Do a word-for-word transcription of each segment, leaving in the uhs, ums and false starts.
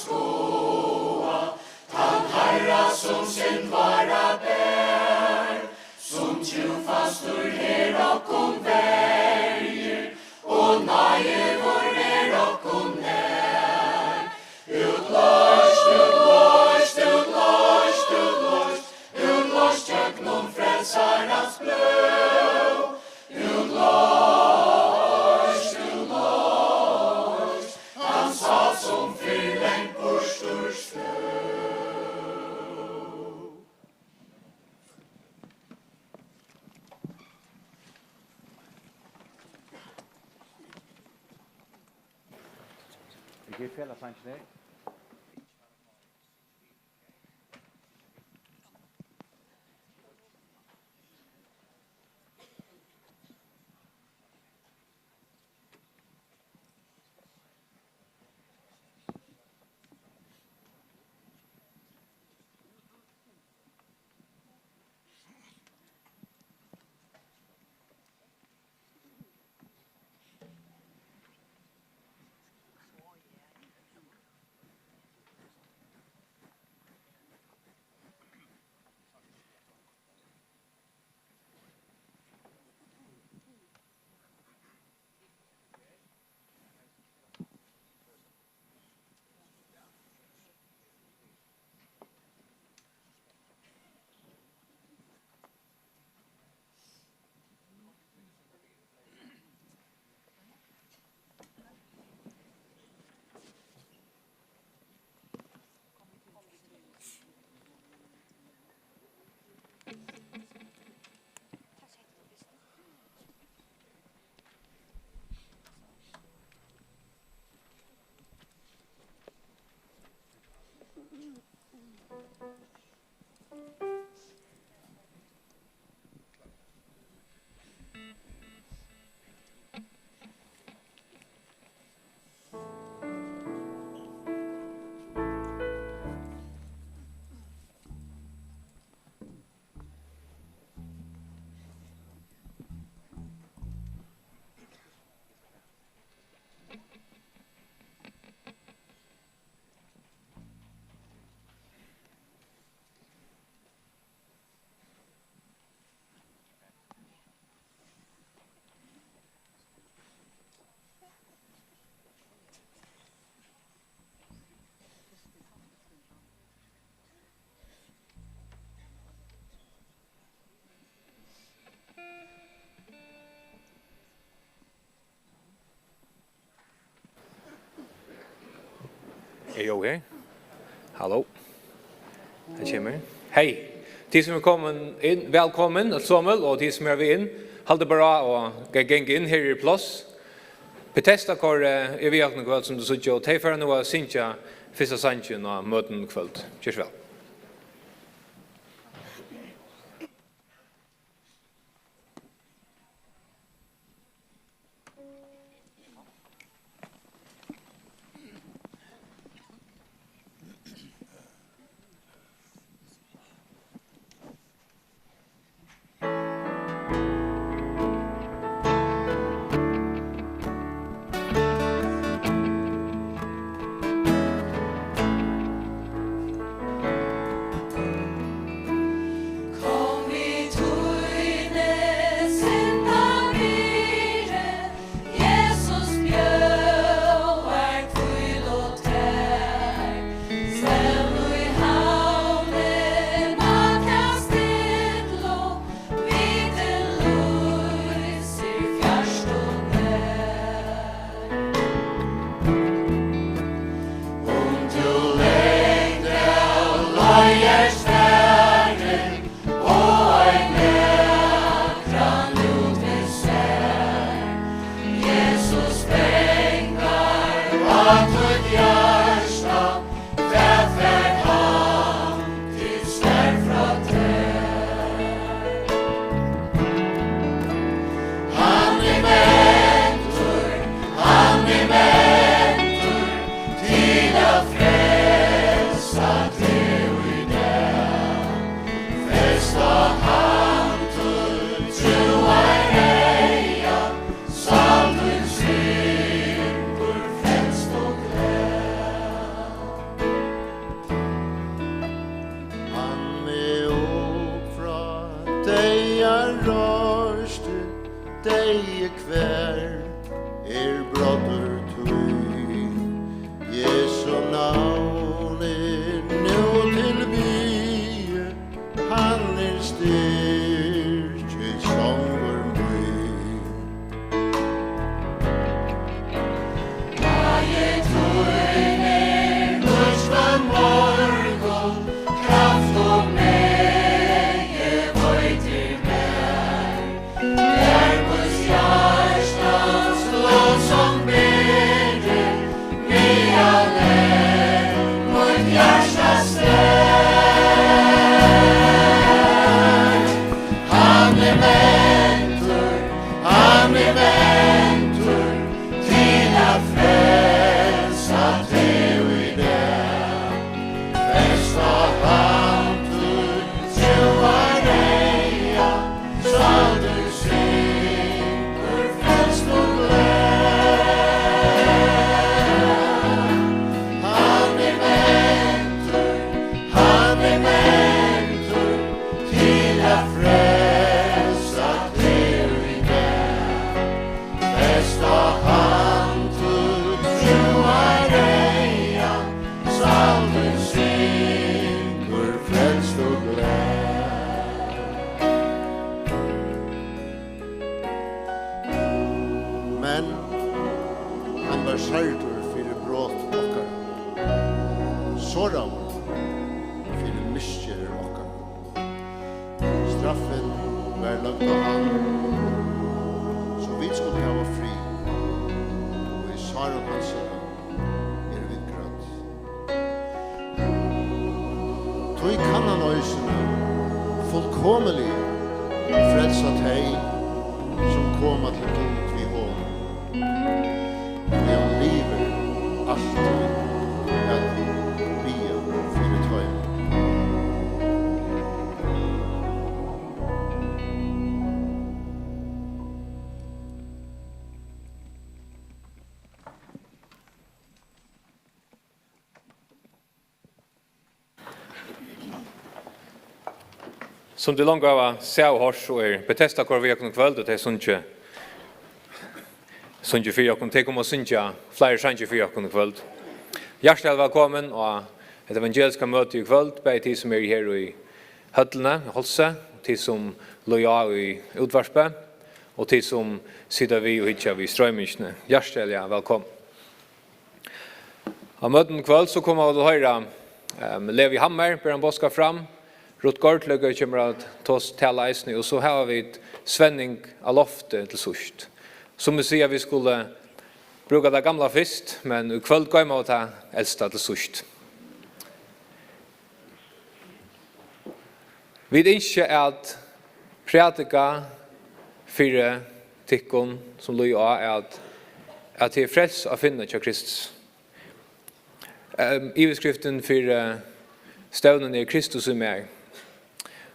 Skoða tann Harra, sum synd várra ber, sum trúfastur her okkum verjir, og náðigur er okkum nær. Útloyst, útloyst, útloyst, útloyst, útloyst gjøgnum Frelsarans blóð. Útloyst, útloyst, hann sá, sum fyrr langt burtur stóð. Vit gera felagssangirnar. Er eg her? Halló. Her kemur. Hey. Tit sum eru komin inn, vælkomin, øll somul, og tit sum eru við inn, haldið bara á og ge-, gangið inn, her er pláss. Bethesda-korið er við okkum í kvøld, sum tit síggja, og tey fara nú at syngja fyrsta sangin á møtinum í kvøld. Ger so væl. Kom við tíni syndabyrði, Jesus bjóðar hvílu tær. Stevn í havnina tað stillu, vitin lýsir fjarstu nær. Um tú langt av leið ert farin, og ein nakran útveg sær, Jesus bankar á títt hjarta, hvat fær hann til svar frá tær? Hann er mentur, hann er mentur til at frelsa teg í dag. Fest á hann títt trúareyga, sál tín syngur frelst og glað. Deyði, hvar er broddur tín? Jesu navn er nú til biði, hann er styrki songur mín. Gleði tín er nýggj hvønn morgun, kraft og megi veitir mær. Vær míns hjartans lovsong betri, meðan enn mítt hjarta slær. Hann er vendur, hann er vendur til at frelsa teg í dag. Fest á hann títt trúareyga, sál tín syngur frelst og glað. Hann er vendur, hann er vendur til at frelsa teg í dag. Fest á hann títt trúareyga, sál tín syngur frelst og glað. Men hann var særdur fyri brot okkara, soraður fyri misgerðir okkara. Straffin var løgd á hann, so vit skuldu hava frið, og í sárum hansara eru vit grødd. Tí kann hann eisini fullkomiliga frelsa tey, sum koma til Gud við honum. Tí hann livir altíð at biðja fyri teimum. Sum tit longu hava sæð og hoyrt, so er Betesda-kor við okkum í kvøld, og tey sungu, sungu fyri okkum. Tey koma at syngja fleiri sangir fyri okkum í kvøld. Hjartaliga vælkomin á hetta evangeliska møti í kvøld, bæði tit sum eru her í høllini, í Hálsi, tit sum líta á í útvarpi, og tit sum sita við og hyggja við stroymingini. Hjartaliga vælkomin. Á møtinum í kvøld, so koma vit at hoyra, ehm, Levi Hammer ber ein boðskap fram, Ruth Gaardløkke kemur at tos-, tala eisini, og so hava vit Svenning á Lofti til síðst. Summi siga, vit skulu brúka tað gamla fyrst, men í kvøld goyma vit tað elsta til síðst. Vit ynskja at prædika fyri tykkum, sum líða á, at, at tað er frelsu at finna hjá Kristus. Ehm, yvirskriftin fyri, eh, stevnuni er Kristus í mær.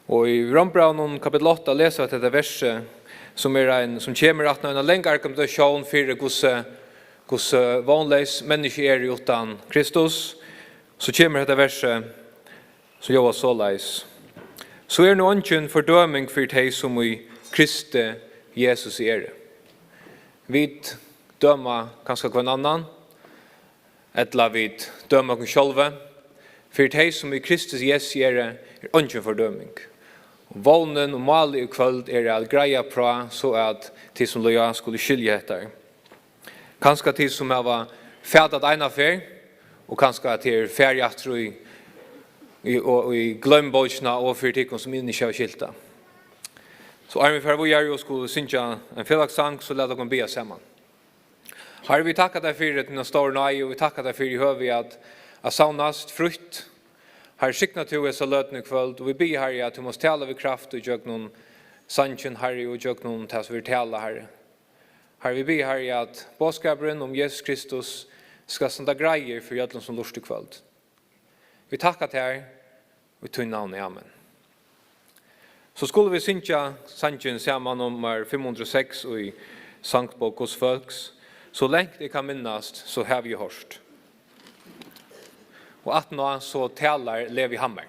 Og í Rómbrævinum kapittul átta lesa vit hetta versið, sum er ein, sum kemur aftan á eina langa argumentatión fyri hvussu, hvussu vónleys menniskju eru uttan Kristus. So kemur hetta versið, sum ljóðar soleiðis: So er nú eingin fordøming fyri tey, sum í Kristi Jesusi eru. Vit døma kanska hvønn annan, ella vit døma okkum sjálvi. Fyri tey, sum í Kristi Jesusi eru, er eingin fordøming. Vónin og málið í kvøld er at greiða frá, so at tit, sum líða á, skulu skilja hetta. Kanska tit sum hava fatað eina ferð, og kanska at tit eru farin aftur í, í, og, í gloymbókina, og fyri tykkum sum enn ikki hava skilt tað. So áðrenn vit fara víðari og skulu syngja ein felagssang, so lat okkum biðja saman. Harri, vit takka tær fyri tína stóru náði, og vit takka tær fyri høvið at, at savnast frítt. Harri, signa tú hesa løtuna í kvøld, og vit biðja, Harri, at tú mást tala við kraft í gjøgnum sangin, Harri, og í gjøgnum tað sum verður talað, Harri. Harri, vit biðja, Harri, at boðskapurin um Jesus Kristus skal standa greiður fyri øllum sum lurta í kvøld. Vit takka tær í tínum navni. Amen. So skulu vit syngja sangin saman, nummar fimm hundrað og seks í sangbók Guds fólks, So langt eg kann minnast, so havi eg hoyrt. Og aftaná so talar Levi Hammer.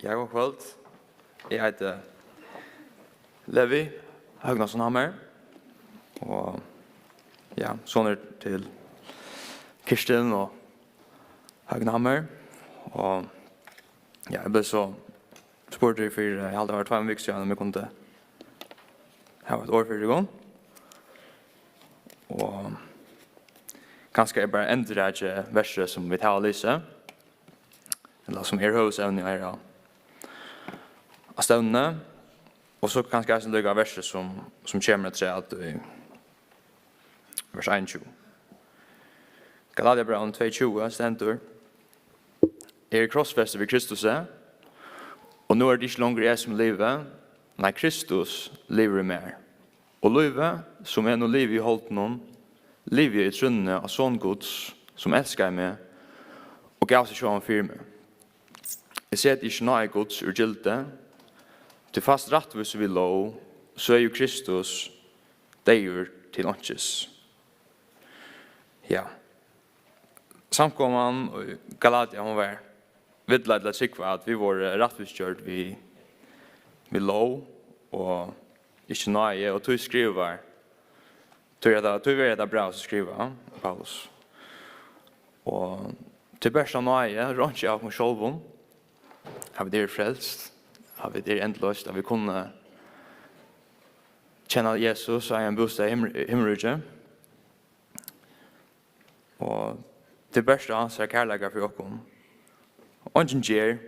Ja, gott kvøld. Eg eiti Levi Høgnason Hammer, og, ja, sonur til Kirstin og Høgna Hammer. Og, ja, eg bleiv so spurdur fyri, eg haldi, tað var tveimum vikum síðan, um eg kundi hava eitt orð fyri tykkum. Og kanska eg bara endurtaki versið, sum vit hava lisið, ella sum er høvuðsevni her á, á stevnuni. Og so kanska eisini líka versið, sum, sum kemur afturat í vers einogtjúgu. Galatiabrævinum tvey tjúgu stendur: Eg eri krossfestur við Kristusi, og nú er tað ikki longur eg, sum livi, nei, Kristus livir í mær. Og lívið, sum eg nú livi í holdinum, livi eg í trúnni á Son Guds, sum elskaði meg og gav seg sjálvan fyri meg. Eg seti ikki náði Guds úr gildi, tí fæst rættvísi við lóg, so er jú Kristus deyður til einkis. Ja. Samkoman í Galatia, hon var villleidd til at trúgva, at vit vóru rættvísgjørd við, við lóg og ikki náði, og tí skrivar, tí er hetta, tí verður hetta bræv, sum skrivað Paulus. Og tí bert av náði, roknað av okkum sjálvum, at vit eru frelst, at vit eru endurloyst, at vit kunnu kenna Jesus og eiga ein bústað í himri-, himmiríki. Og tað er bert av hansara kærleika fyri okkum. Eingin gerð,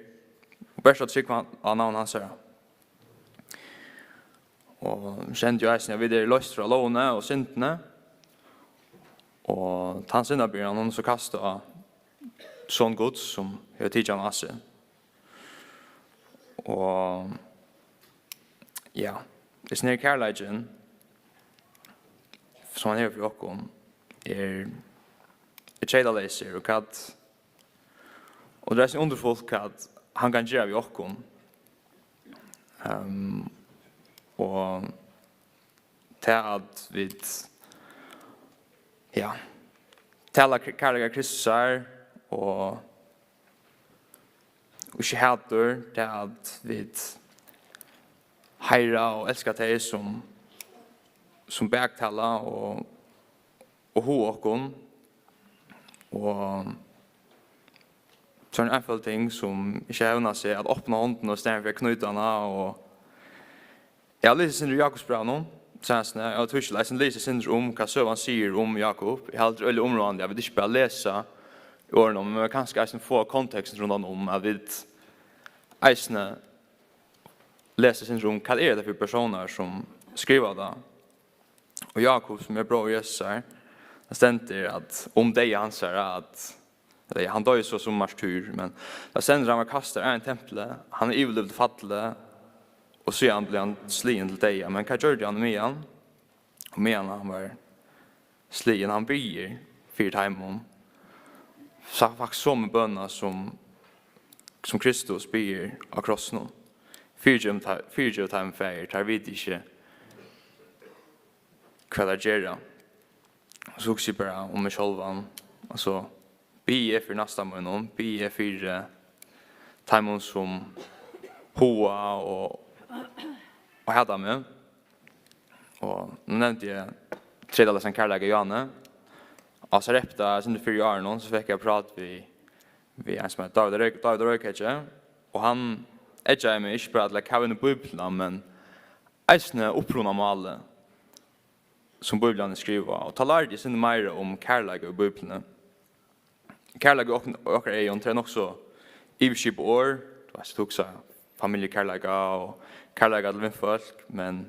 og bert av trúgv á navn hansara. Og sum eg eisini, at vit eru loyst frá lógini og syndini. Og tann syndabyrðan, hon er so kastað á Son Guds, sum hevur tikið hana á seg. Og, ja, hesin her kærleikin, sum hann hevur fyri okkum, er, er treytaleysur, og hvat, og tað er so undurfult, hvat hann kann gera við okkum. Ehm, og tað, at vit, ja, tala k-, kærleika Kristusar og, og ikki hatur, tað, at vit heiðra og elska tey, sum, sum baktala og, og háða okkum. Og so einføld ting, sum ikki hevna seg, at opna hondina í staðin fyri at knýta hana, og eg havi lisið eitt sindur í Jakobsbrævinum seinast, eg havi tískil eisini lisið eitt sindur um hvat søgan sigur um Jakob. Eg haldi, tað er øgiliga umráðandi, at vit ikki bara lesa í orðunum, men kanska eisini fáa kontekstin rundan um, at vit eisini lesa eitt sindur um, hvat er hetta fyri persónar, sum skriva tað? Og Jakob, sum er bróðir Jesusar, tað stendur at um deyða hansara, at, ella, ja, hann doyði so sum martýr, men tað stendur, hann var kastaður av ein templi, hann yvirlivdi fallið, og síðan bleiv hann sligin til deyða. Men hvat gjørdi hann ímeðan? Og meðan hann var sligin, hann biður fyri teimum, sa-, faktiskt somu bønina, sum, sum Kristus biður á krossinum: Fyrigev tei-, fyrigev teimum, Faðir, teir vita ikki, hvat teir gera. So hugsi eg bara um meg sjálvan, altso, biði eg fyri næsta mínum, biði eg fyri, eh, teimum, sum háða og, og hata meg. Og nú nevndi eg treytaleysan kærleika Johanne. Á Sarepta, eitt sindur fyrr í árinum, so fekk eg prát við, við ein, sum eitur Dávid Røyk-, Dávid Røykeggi, og hann eggjaði meg ikki bara til at kava inn í Bíbliuna, men eisini upprunamálið, sum Bíblian er skrivað á. Og tá lærdi eg eitt sindur meira um kærleika í Bíbliuni. Kærleiki í ok-, í okkara eygum, tað er nokk so yvirskipað orð. Tú veitst, tú hugsar familjukærleika og kærleika til vinfólk, men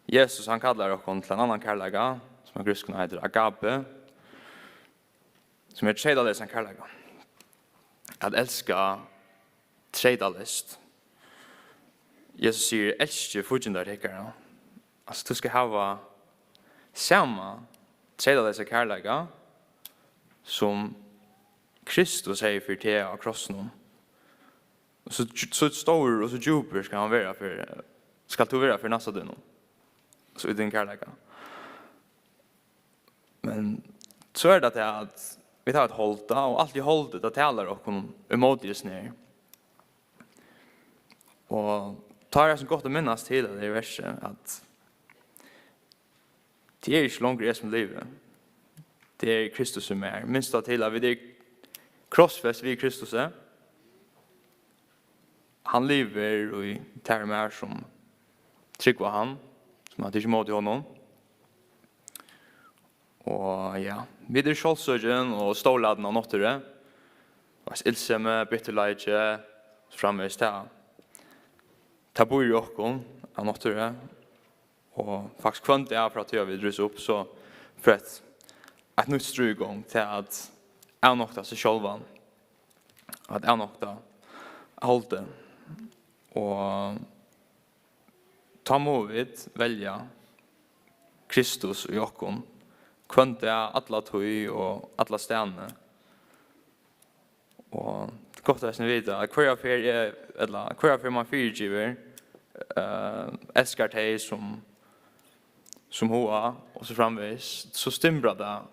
Jesus, hann kallar okkum til ein annan kærleika, sum á grikskum eitur agape, sum er treytaleysan kærleika. At elska treytaleyst. Jesus sigur: Elskið fíggindar tykkara. Altso, tú skalt hava sama treytaleysa kærleika, sum Kristus hevði fyri teg á krossinum. Og so dj-, so stórur og so djúpur skal hann vera fyri, skalt tú vera fyri næsta tínum. So í tínum kærleika. Men so er tað tað, at vit hava eitt hold, og alt í holdi, tað talar okkum ímóti hesum her. Og tá er tað so gott at minnast til, at tað er versið, at tað er ikki longur eg, sum livi. Tað er Kristus í mær. Minst tá til, at vit eru krossfest við Kristusi. Hann livir í tær og mær, sum trúgva hann, sum hava tikið ímóti honum. Og ja, vit eru sjálvsøkin og stórlatin av náttúru. Og illsemi, bitturleiki, so framvegis, tað, tað býr í okkum av náttúru. Og faktiskt hvønn dag frá tí at vit rísa upp, so fer eitt, eitt nýtt stríð í gongd, tað at avnokta seg sjálvan, at avnokta holdið. Og tá mugu vit velja Kristus í okkum hvønn dag, alla tíð og alla staðni. Og tað er gott eisini at vita, at hvørja ferð eg, ella hvørja ferð mann fyrigevur, eh, elskar tey, sum, sum háða, og so framvegis, so stimulerar tað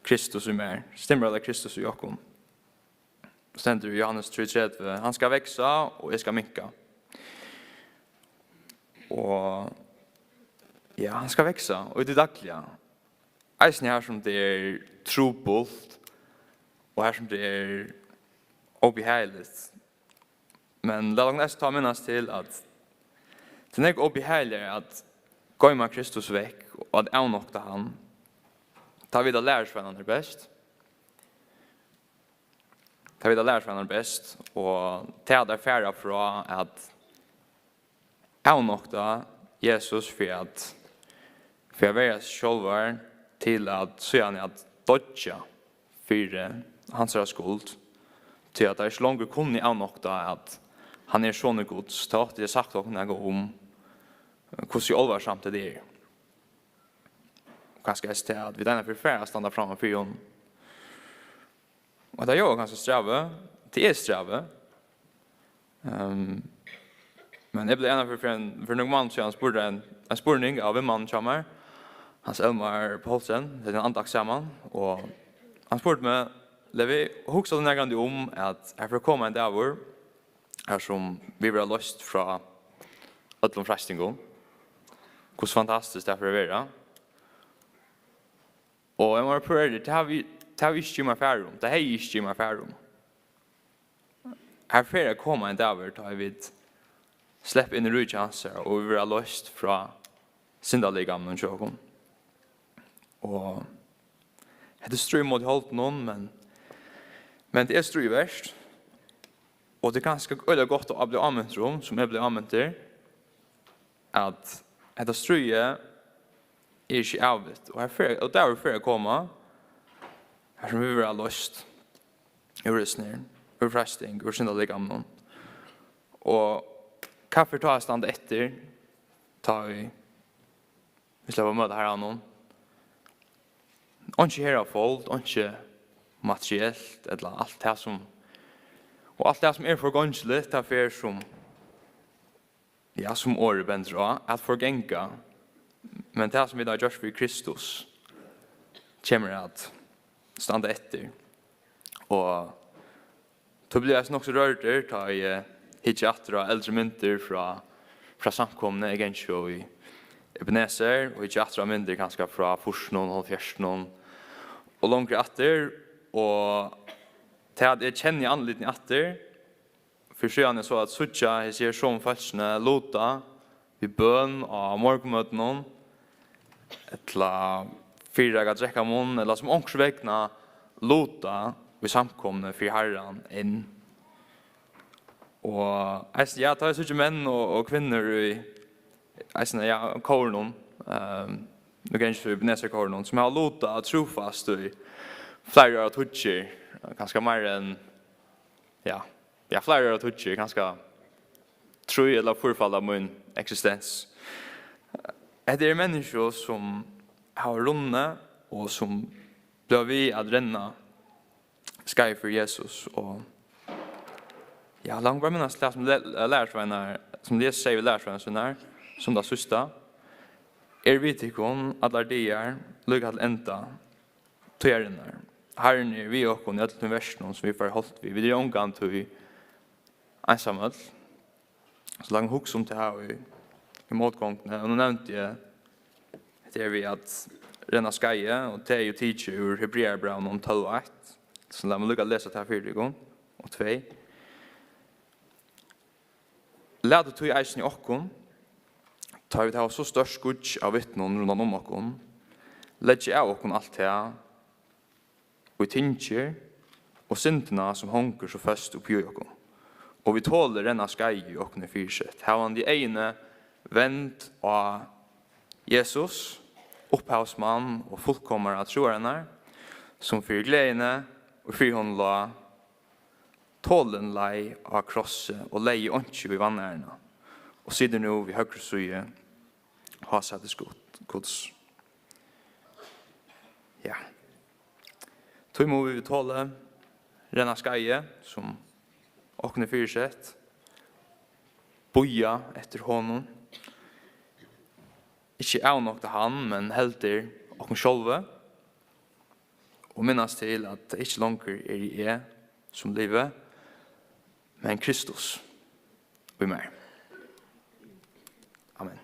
Kristus í mær, stimulerar tað Kristus í okkum. Stendur í Jóhannes trý tretivu: "Hann skal vaksa, og eg skal minka." Og ja, hann skal vaksa, og í tí dagliga. Eisini har sum tað er trupult, og har sum tað er óbehagligt. Men lat okkum eisini tá minnast til, at tað er nógv óbehagiligari at goyma Kristus vekk og at avnokta hann. Tá vita lærisveinarnir best. Tá vita lærisveinarnir best, og tað at teir fara frá at avnokta Jesus fyri at, fyri at verja seg sjálvar, til at síðani at doyggja fyri hansara skuld, tí at teir ikki longur kunnu avnokta, at hann er sonur Guds. Tá átti eg sagt okkum nakað um, hvussu álvarsamt hetta er. Kanska er tað, at vit einaferð fara at standa framman fyri honum. Og tað ljóðar kanska strævið, tað er strævið. Ehm, men eg bleiv einaferð fyri ein, fyri nøkur mánaðir síðan spurdur ein, ein spurning av vinmanninum hjá mær, Hans Elmar Poulsen, tað er ein andakt saman, og hann spurdi meg: "Levi, hugsar tú nakrantíð um, at her fer at koma ein dagur, har sum vit verða loyst frá øllum freistingum? Hvussu fantastiskt tað fer at vera." Og eg má vera ærligur, tað havi, tað havi eg ikki givið mær far um. Tað hevði eg ikki givið mær far um. Her fer at koma ein dagur, tá ið vit sleppa inn í ríki hansara, og vit verða loyst frá syndalikaminum hjá okkum. Og hetta er stríð móti holdinum, men, men tað er stríð vert. Og tað er kanska øgiliga gott at blíva ámintur um, sum eg bleiv ámintur, at hetta stríðið er ikki avbyrgt. Og her fer, og dagur fer at koma, har sum vit verða loyst úr hesum her, úr freisting, úr syndalikaminum. Og hvat fer tá at standa eftir, tá ið vit sleppa at møta Harranum? Einki her á fold, einki materielt, ella alt tað sum, og alt tað sum er forgongiligt, tað fer sum, ja, sum orðið bendir á, at forganga. Men tað sum vit hava gjørt fyri Kristus, kemur at standa eftir. Og tá blívi eg eisini nokk so rørdur, tá eg, eh, hyggi aftur á eldri myndir frá, frá samkomuni. Eg gangi jú í Ebenezer, og hyggi aftur á myndir kanska frá fýrsunum, hálvfjerðsunum og longri aftur, og tað at eg kenni andlitini aftur, fyri síðani so at síggja hesi her somu fólkini luta við bøn á morgunmøtunum, ella fyrireika drekkamunn, ella sum onkursvegna luta í samkomuni fyri Harran enn. Og eisini, ja, tá eg síggi menn og, og kvinnur í, eisini, ja, kórinum, ehm, nú gangi eg í Ebenezer-kórinum, sum hava lutað trúfast í fleiri áratíggir, kanska meira enn, ja, ja, fleiri áratíggir, kanska trý ella fýrfalda mín eksistens. Hetta eru menniskju, sum hava runnið og sum blíva við at renna skeið fyri Jesus. Og ja, lat meg bara minnast tað sum le-, lærisveinar, sum Jesus segði við lærisveinar sínar, sum tað síðsta: "Eg eri við tykkum allar dagar, líka til enda tíðarinnar. Harrin er við okkum í øllum tí verkinum, sum vit fara í holt við. Vit eru ongantíð einsamøll." So lat okkum hugsa um tað í, í mótgongdini. Og nú nevndi eg hetta her við at renna skeiðið, og tað er jú tikið úr Hebrearabrævinum tólv eitt. So lat meg líka lesa tað fyri tykkum. Og tvey. Latið tí eisini okkum, tá vit hava so stórt skýggj av vitnum rundan um okkum, leggja av okkum alt tað, ið tyngir, og syndina, sum hongur so føst uppi í okkum, og við toli renna skeiðið, ið okkum er fyrisett, havandi eyguni vend á Jesus, upphavsmann og fullkomara trúarinnar, sum fyri gleðini, ið fyri honum lá, tolin leið á krossi og legði einki í vanæruna, og situr nú við høgru síðu hásætis Gud-, Guds. Ja. Tí mugu vit við toli renna skeiðið, sum okkum er fyrisett, bíða eftir honum, ikki avnokta hann, men heldur okkum sjálvi, og minnast til, at tað ikki longur eri eg, sum livi, men Kristus í mær. Amen.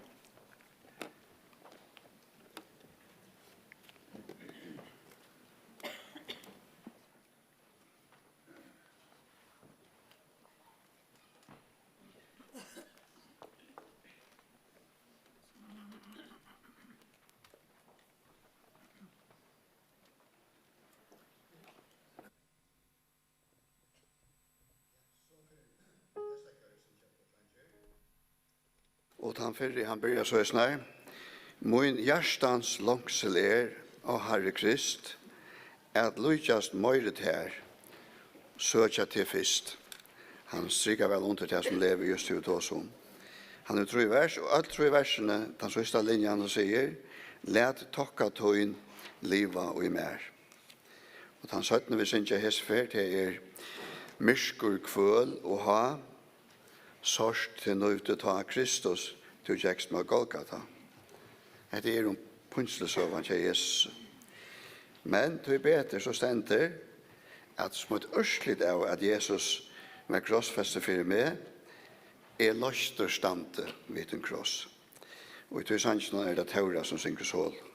Og tann fyrri, hann byrjar soleiðis her: Mín hjartans longsel er, ó Harri Krist, at líkjast meiri tær, søkja teg fyrst. Hann strikar væl undir tað, sum Levi júst hevur tosað um. Hann hevur trý vers, og øll trý versini, tann síðsta linjan, hann sigur: Lat tokka tín liva í mær. Og tann seinni, vit syngja hesa ferð, tað er: Myrkur, kvøl og háð, sárt teg nívdi tá, Kristus, tú gekst mær Golgata. Hetta er um pínslusøgan hjá Jesusi. Men tíbetur so stendur, at sum eitt úrslit av, at Jesus var krossfestur fyri meg, eg loystur standi við tín kross. Og í tí sanginum er tað Tóra, sum syngur solo.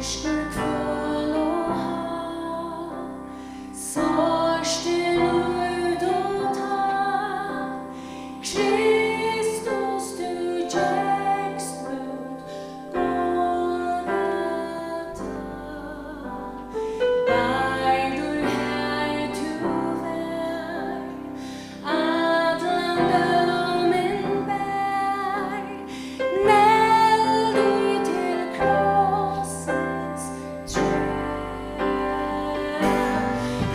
Myrkur, kvøl og háð, sárt er lítið tá, Kristus, tú gekst út Golgata. Bardur har tú var, allan dómin bar, negldur til krossins trøð.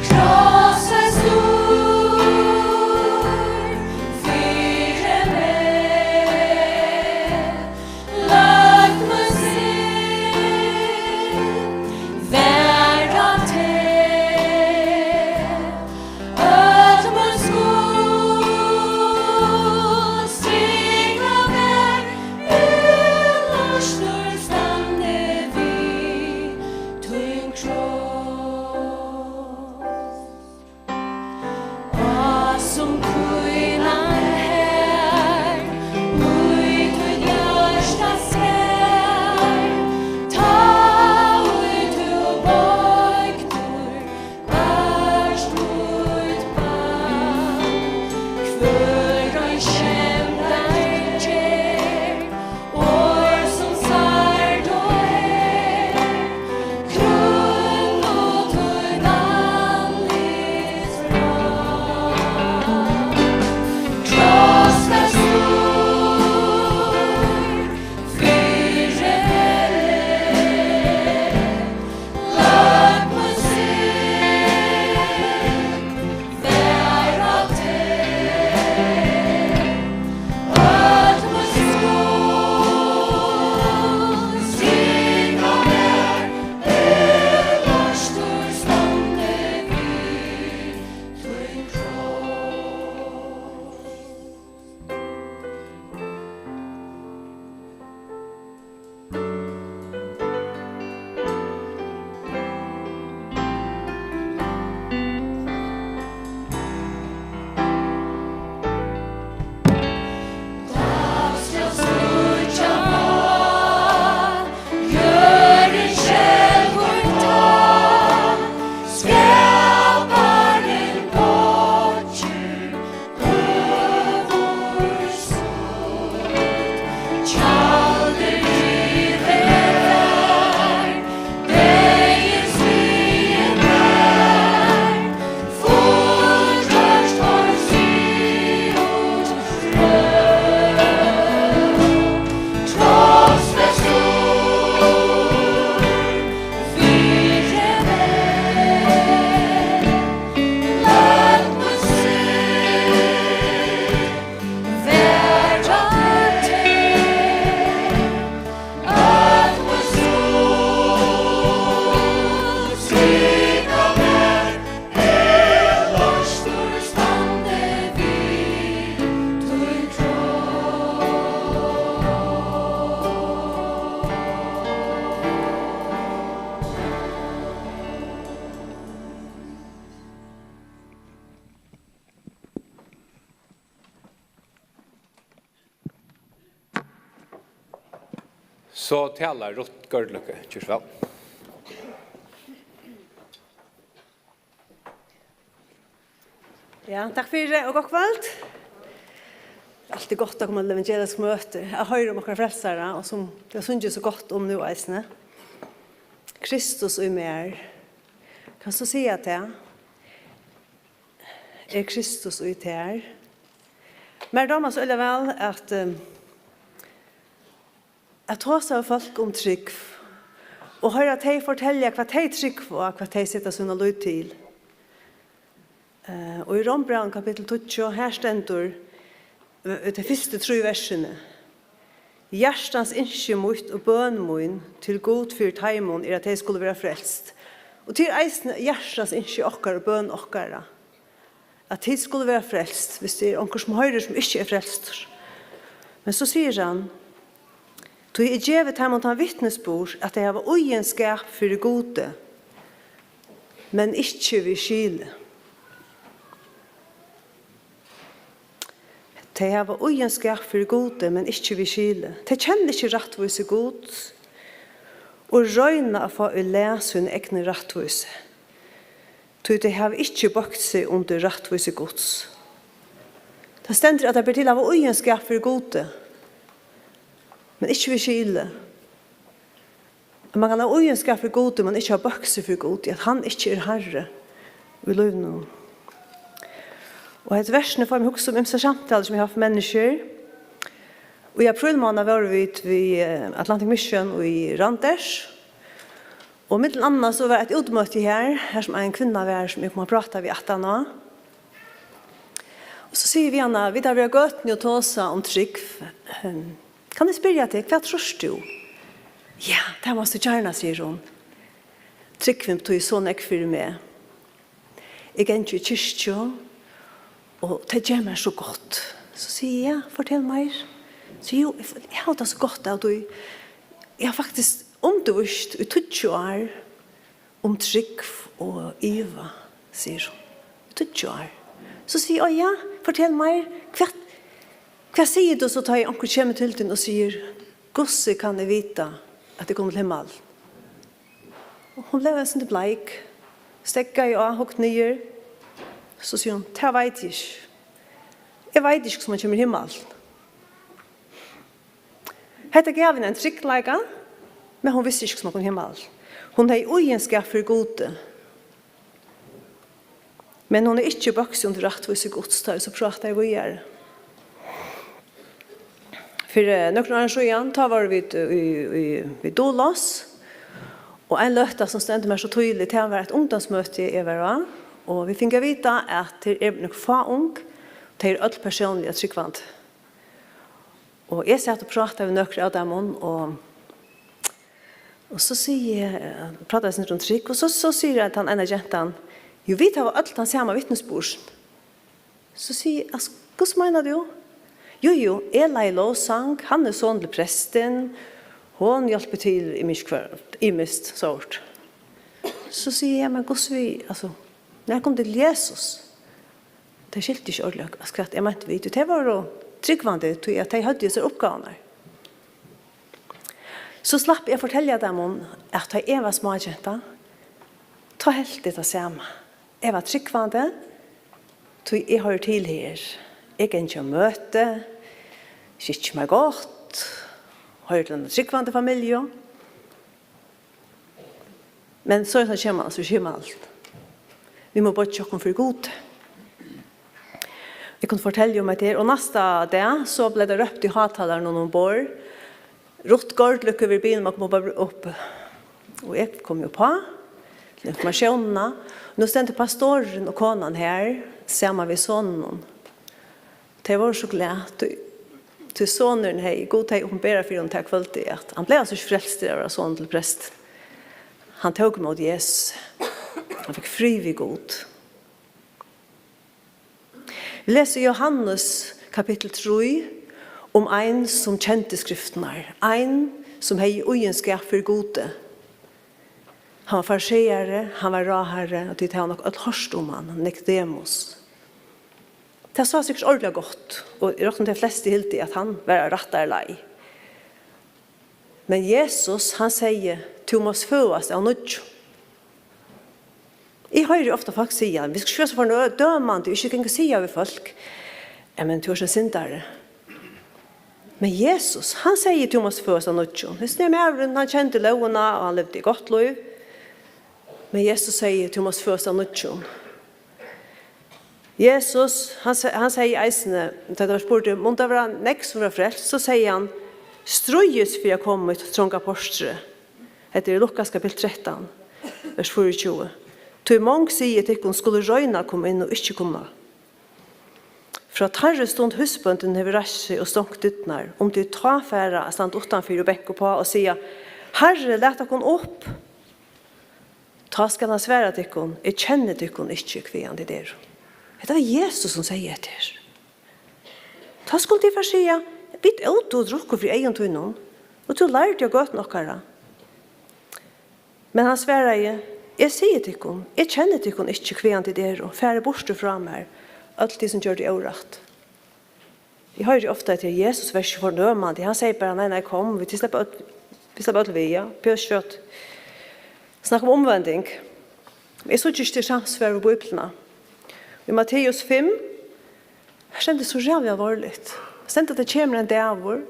Krossfestur fyri meg, løgmaður var á tær. Øll mín skuld, strikað var, útloystur standi við tín kross. Á, sum pínan har, í títt hjarta skar, tá ið tú boygdur vart mítt barn. Hvør ein skemdargerð, orð sum særd og herð, krúnu tín andlitsbrá. Krossfestur fyri meg, lat meg seg vera teg. Øll mín skuld, strika var, útloystur standi við tín kross. So talar Ruth Gørløkke, ger so væl. Ja, takk fyri og gott kvøld. Altíð gott at koma til evangelisk møti. At hoyra um okkara frelsara, og sum tey sungu so gott um nú eisini. Kristus í mær. Kanst tú siga tað? Er Kristus í tær? Mær dámar so øgiliga væl at, eh, at tosa við fólk um trúgv og hoyra tey fortelja, hvat tey trúgva á, hvat tey seta sína lít til. Eh, og í Rómbrævinum kapittul tíggju, har stendur, eh, tey fyrstu trý versini: Hjartans ynski mítt og bøn mín til Gud fyri teimum er, at tey skulu vera frelst. Og tað er eisini hjartans ynski okkara og bøn okkara, at tit skulu vera frelst, hvis tað er onkur, sum hoyrir, sum ikki er frelstur. Men so sigur hann: Tí er givið teimum tann vitnisburð, at tey hava íðinskap fyri Gudi, men ikki við skili. Tey hava íðinskap fyri Gudi, men ikki við skili. Tey kenna ikki rættvísi Guds. og royna at fáa í lag sína egnu rættvísi, tí tey hava ikki boygt seg undir rættvísi Guds. Tað stendur, at tað ber til at hava íðinskap fyri Gudi, men ikki við skili. At mann kann hava íðinskap fyri Gudi, men ikki hava boygt seg fyri Gudi, at hann ikki er harri í lívinum. Og hetta versið fær meg hugsa um ymsar samtalur, sum eg havi havt við menniskjur. Og í aprílmánað vóru vit við, eh, Atlantic Mission í Randers. Og millum annað so var eitt útmøti her, har sum ein kvinna var, sum eg kom at práta við aftaná. Og so sigi eg við hana, vit hava verið á gøtuni og tosað um trúgv. Ehm, kann eg spyrja teg, hvat trýrt tú? Ja, tað mást tú gjarna, sigur hon. Trúgvin betýðir so nógv fyri meg. Eg gangi í kirkju, og tað ger mær so gott. So sigi eg, ja, fortel meir. So jú, eg, eg havi tað so gott av tí. Eg havi faktiskt undirvíst í tíggju ár um trúgv og iva, sigur hon. Í tíggju ár. So sigi eg, á ja, fortel meir. Hvat, hvat sigur tú so, tá ið onkur kemur til tín og sigur, hvussu kann eg vita, at eg komi til himmal? Og hon bleiv eitt sindur bleik, steðgaði á, hugdi niður. So sigur hon, tað veit eg ikki. Eg veit ikki, hvussu mann kemur í himmal. Hetta gav henni ein tryggleika, men hon visti ikki, hvussu mann kom í himmal. Hon hevði íðinskap fyri Gudi. Men hon er ikki boygt seg undir rættvísi Guds, tá eg so prátaði víðari. Fyri, eh, nøkrum árum síðan, tá vóru vit í, í, við Dulás, og ein løta, sum stendur mær so týðiligt, tað var eitt ungdómsmøti, eg var á, og vit fingu at vita, at her eru nøkur fá ung, tey eru øll persónliga trúgvandi. Og eg sat og prátaði við nøkur av teimum, og, og so sigi eg, eh, prátaði sindur um trúgv, og so, so sigur tann eina gentan, jú, vit hava øll tann sama vitnisburðin. So sigi eg, altso, hvussu meinar tú? Jú, jú, eg leiði lovsang, hann er sonur til prestin, hon hjálpir til, eg minnist ikki hvat, ymiskt sort. So sigi eg, men hvussu við, altso, nær kom til Jesus? Tey skiltu ikki ordiliga, altso, hvat eg meinti við tí. Tey vóru trúgvandi, tí at tey høvdu hesar uppgávurnar. So slapp eg at fortelja teimum, at tá eg var smágenta, tá helt eg tað sama. Eg var trúgvandi, tí eg hoyri til her. Eg gangi á møti, skikki mær gott, hoyri til eina trúgvandi familju. Men so er tað, kemur man altso ikki í himmal. Vit mugu boyggja okkum fyri Gudi. Eg kundi fortelja um hetta her, og næsta dag, so bleiv tað rópt í hátalarunum umborð. Ruth Gaardlykke verður biðin um at koma upp, upp. Og eg kom jú uppá til informatiónina. Nú stendur pastorurin og konan her, saman við soninum. Tey vóru so glað, tí, tí sonurin hevði, Gud hevði opinberað fyri honum tað kvøldið, at hann bleiv altso ikki frelstur av at vera sonur til prest. Hann tók ímóti Jesus. Hann fekk frið við Gud. Vit lesa í Jóhannes kapittul trý um ein, sum kendi skriftirnar, ein, sum hevði íðinskap fyri Gudi. Hann var fariseari, hann var ráðharri, og tit hava nokk øll hoyrt um hann, Nikodemus. Tað sá sikkurt ordiliga gott, og eg rokni, tey flestu hildu, at hann var á rættari leið. Men Jesus, hann segði, tú mást føðast av nýggjum. Eg hoyri ofta fólk siga, vit skulu ikki vera so fordømandi, ikki ganga og siga við fólk, ja, men tú ert ein syndari. Men Jesus, hann segði, tú mást føðast av nýggjum. Hesin er maðurin, hann kendi lógina, og hann livdi gott lív. Men Jesus segði, tú mást føðast av nýggjum. Jesus, hann se-, hann segði eisini, tá tað var spurt, um tað var nógv, sum var frelst, so segði hann, stríðist fyri at koma í tronga portrið. Hetta er Lukas kapittul trettan, vers fýraogtjúgu. Tí mong, sigi eg tykkum, skulu royna at koma inn og ikki kunna. Frá teirri stund húsbóndin hevur reist seg og stongt dyrnar, um tit tá fara at standa uttanfyri og banka uppá og siga, Harri, lat okkum upp, tá skal hann svara tykkum, eg kenni tykkum ikki, hvaðani tit eru. Hetta var Jesus, sum segði hetta her. Tá skuldu tit fara at siga, vit ótu og drukku fyri eygum tínum, og tú lærdi á gøtum okkara. Men hann svaraði, eg sigi tykkum, eg kenni tykkum ikki, hvaðani tit eru, farið burtur frá mær, øll tit, sum gjørdu órætt. Eg hoyri ofta, at Jesus var ikki fordømandi, hann segði bara, nei, nei, kom, vit sleppa øll, Vit sleppa øll við, ja. Pøs skjótt. Snakk um umvending. Eg síggi ikki til samsvar við Bíbliuna. Í Matteus fimm, her stendur so ræðuliga alvorligt. Stendur, at tað kemur ein dagur.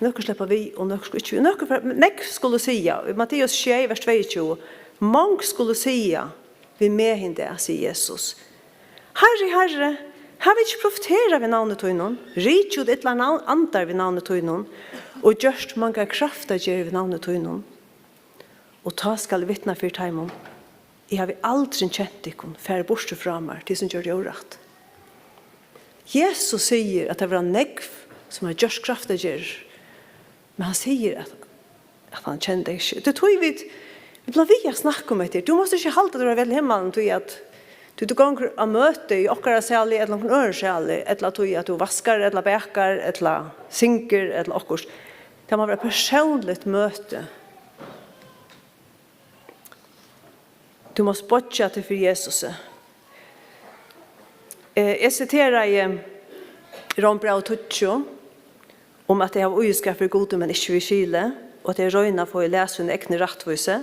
Nøkur sleppa við, og nøkur skulu ikki við. Nøkur fer, nógv skulu siga, í Matteus sjey, vers tveyogtjúgu, mong skulu siga við meg hin dag, sigur Jesus. Harri, Harri, hava vit ikki profeterað við navni tínum, rikið út illar navn-, andar við navni tínum, og gjørt mangar kraftargerðir við navni tínum? Og tá skal eg vitna fyri teimum: Eg havi aldrin kent tykkum, farið burtur frá mær, tit sum gjørdu órætt. Jesus sigur, at tað var nógv, sum hava gjørt kraftargerðir, men hann sigur, at, at hann kendi tey ikki. Tað er tí vit, vit blíva við at snakka um hetta. Tú mást ikki halda, at tú ert væl í himmalin, tí at, tí tú gongur á møti í okkara sali, ella onkrum øðrum sali, ella tí at tú vaskar, ella bakar, ella syngur, ella okkurt. Tað má vera persónligt møti. Tú mást boyggja teg fyri Jesusi. Eh, eg siteraði Rómbræv tíggju, um at tey hava íðskap fyri Gudi, men ikki við skili, og at tey royna at fáa í lag sína egnu rættvísi.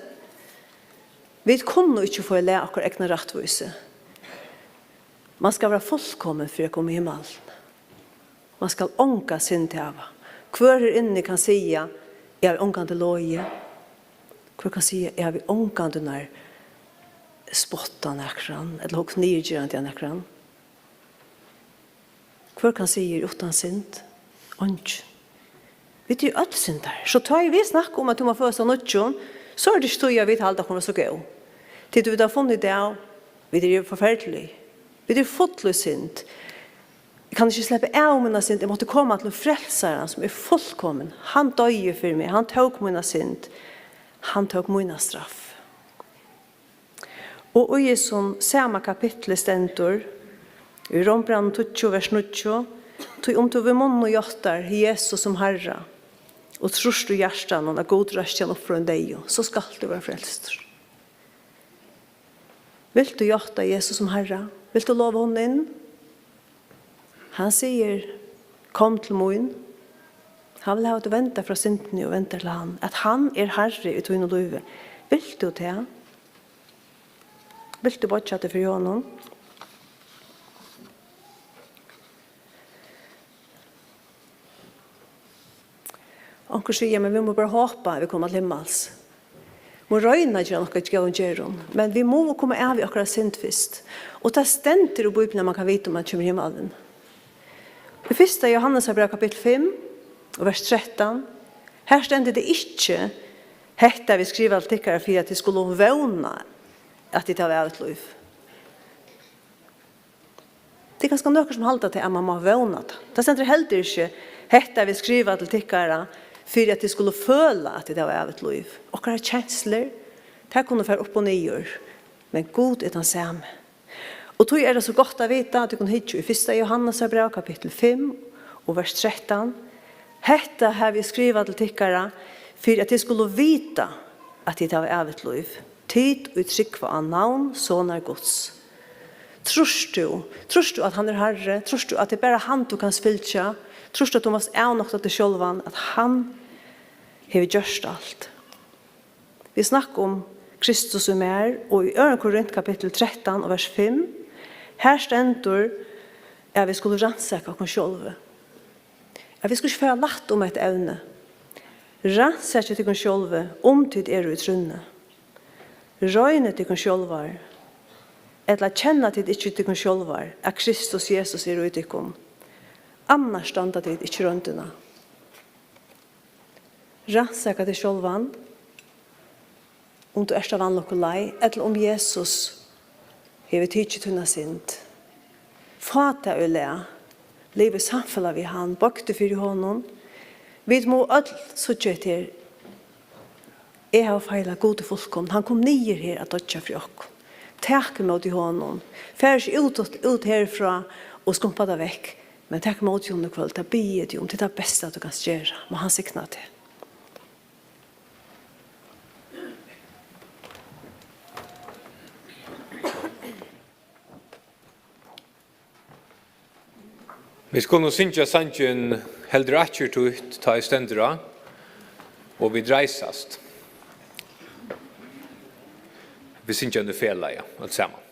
Vit kunnu ikki fáa í lag okkara egna rættvísi. Man skal vera fullkomin fyri at koma í himmalin. Man skal onga synd hava. Hvør her inni kann siga: Eg havi ongantíð logið? Hvør kann siga: Eg havi ongantíð nær spottað nakran, ella hugt niðurgerandi at nakran? Hvør kann siga: Eg eri uttan synd? Eingin. Vit eru øll syndarar. So tá ið vit snakka um, at tú má føðast av nýggjum, so er tað ikki tí, at vit halda okkum vera so góð. Tí vit hava funnið út av, vit eru forferdilig. Vit eru full í synd. Eg kann ikki sleppa av mína synd. Eg mátti koma til Frelsaran, sum er fullkomin. Hann doyði fyri meg. Hann tók mína synd. Hann tók mína straff. Og í hesum sama kapitli stendur, í Rómbrævinum tíggju, vers níggju: Tí um tú við munninum játtar Jesus sum Harra, og trýrt í hjartanum, at Gud reisti hann upp frá hinum deyðu, so skalt tú vera frelstur. Vilt tú játta Jesus sum Harra? Vilt tú lova honum inn? Hann sigur: Kom til mín. Hann vil hava, at tú vendar frá syndini og vendar til hann, at hann er Harri í tínum lívi. Vilt tú tað? Vilt tú boyggja teg fyri honum? Onkur siga: Men vit mugu bara hopa, at vit koma til himmals. Mugu royna at gera nakað av góðum gerðum, men vit mugu koma av við okkara synd fyrst. Og tað stendur í Bíbliuni, at man kann vita, um man kemur í himmalin. Í fyrsta Jóhannesarbræv, kapittul fimm, og vers trettan, her stendur tað ikki: Hetta havi eg skrivað til tykkara, fyri at tit skulu vóna, at tit hava ævigt lív. Tað er kanska nøkur, sum halda tað, at man má vóna tað. Tað stendur heldur ikki: Hetta havi eg skrivað til tykkara, fyri at tit skulu føla, at tit hava ævigt lív. Okkara kenslur, tær kunnu fara upp og niður, men Gud er tann sami. Og tí er tað so gott at vita, at tit kunnu hyggja í fyrsta Jóhannesarbræv, kapittul fimm og vers trettan: Hetta havi eg skrivað til tykkara, fyri at tit skulu vita, at tit hava ævigt lív, tit, ið trúgva á navn Sonar Guds. Trýrt tú? Trýrt tú, at hann er Harri? Trýrt tú, at tað er bara hann, tú kanst fylgja? Trýrt tú, at tú mást avnokta teg sjálvan, at hann hevur gjørt alt? Vit snakka um Kristus í mær, og í øðrum Korint, kapittul trettan og vers fimm, her stendur, at vit skulu rannsaka okkum sjálvi. At vit skulu ikki fara lætt um hetta evni. Rannsakið tykkum sjálvi, um tit eru í trúnni. Roynið tykkum sjálvar, ella kenna tit ikki tykkum sjálvar, at Kristus Jesus er í tykkum? Annars standa tit ikki royndina. Rannsaka teg sjálvan, um tú ert á vanlukkuleið, ella um Jesus hevur tikið tína synd. Fá tað í lag. Liv í samfelag við hann, boyg teg fyri honum. Vit mugu øll síggja hetta her. Eg havi feilað, Gud er fullkomin. Hann kom niður her at doyggja fyri okkum. Tak ímóti honum. Far ikki út, út herfrá og skumpa tað vekk. Men tak ímóti honum í kvøld. Tað biði eg teg um. Tað er tað besta, tú kanst gera. Má hann signa teg. Vit skulu syngja sangin "Heldur akker títt, tá eg stendur á", og vit reisast. Vit syngja hann í felagi, øll saman.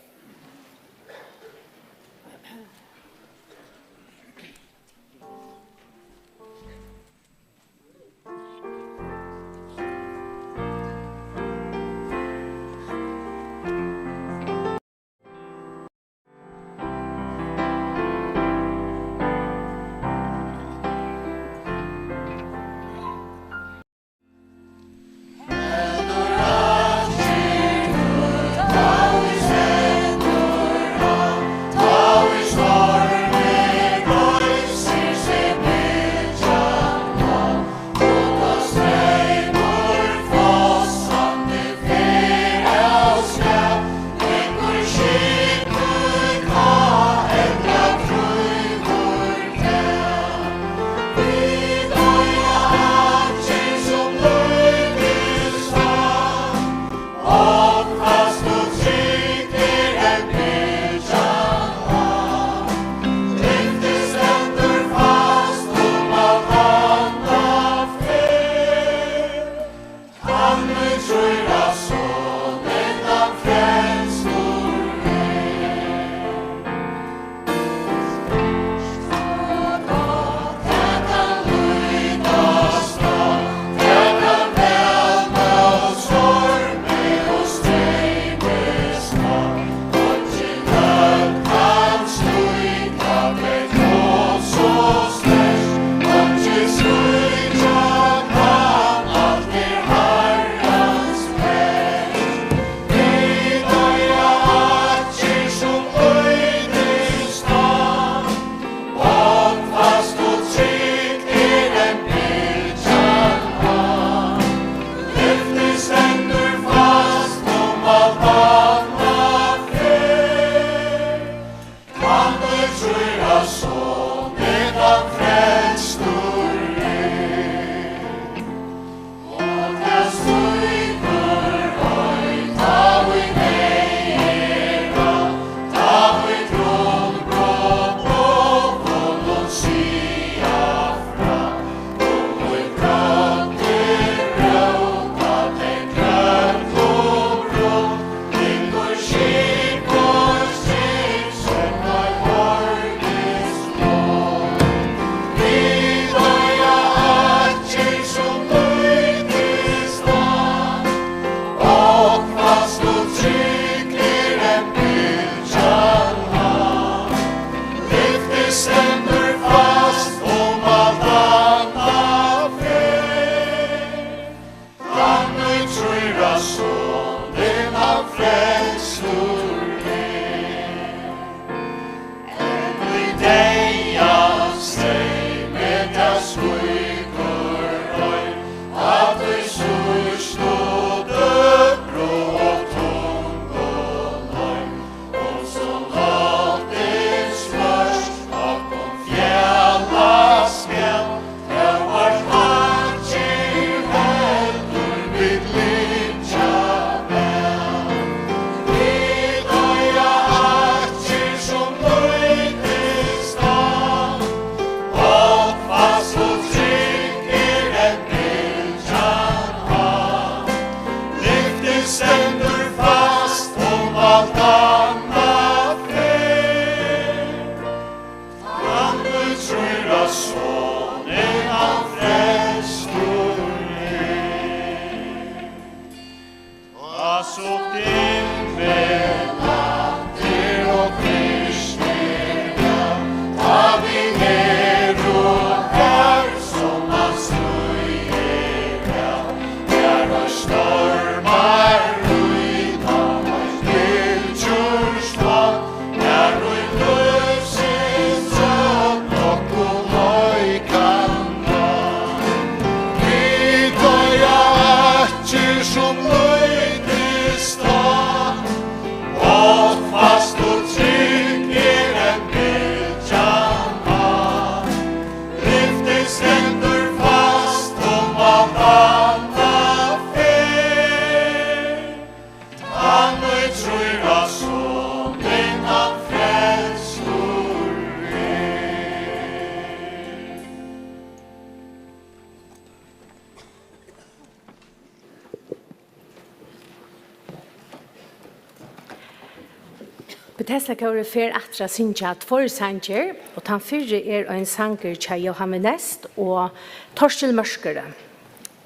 Betesdakórið fer aftur at syngja tveir sangir, og tann fyrri er ein sangur hjá Jóhan Vinest og Torkil Mørkøre.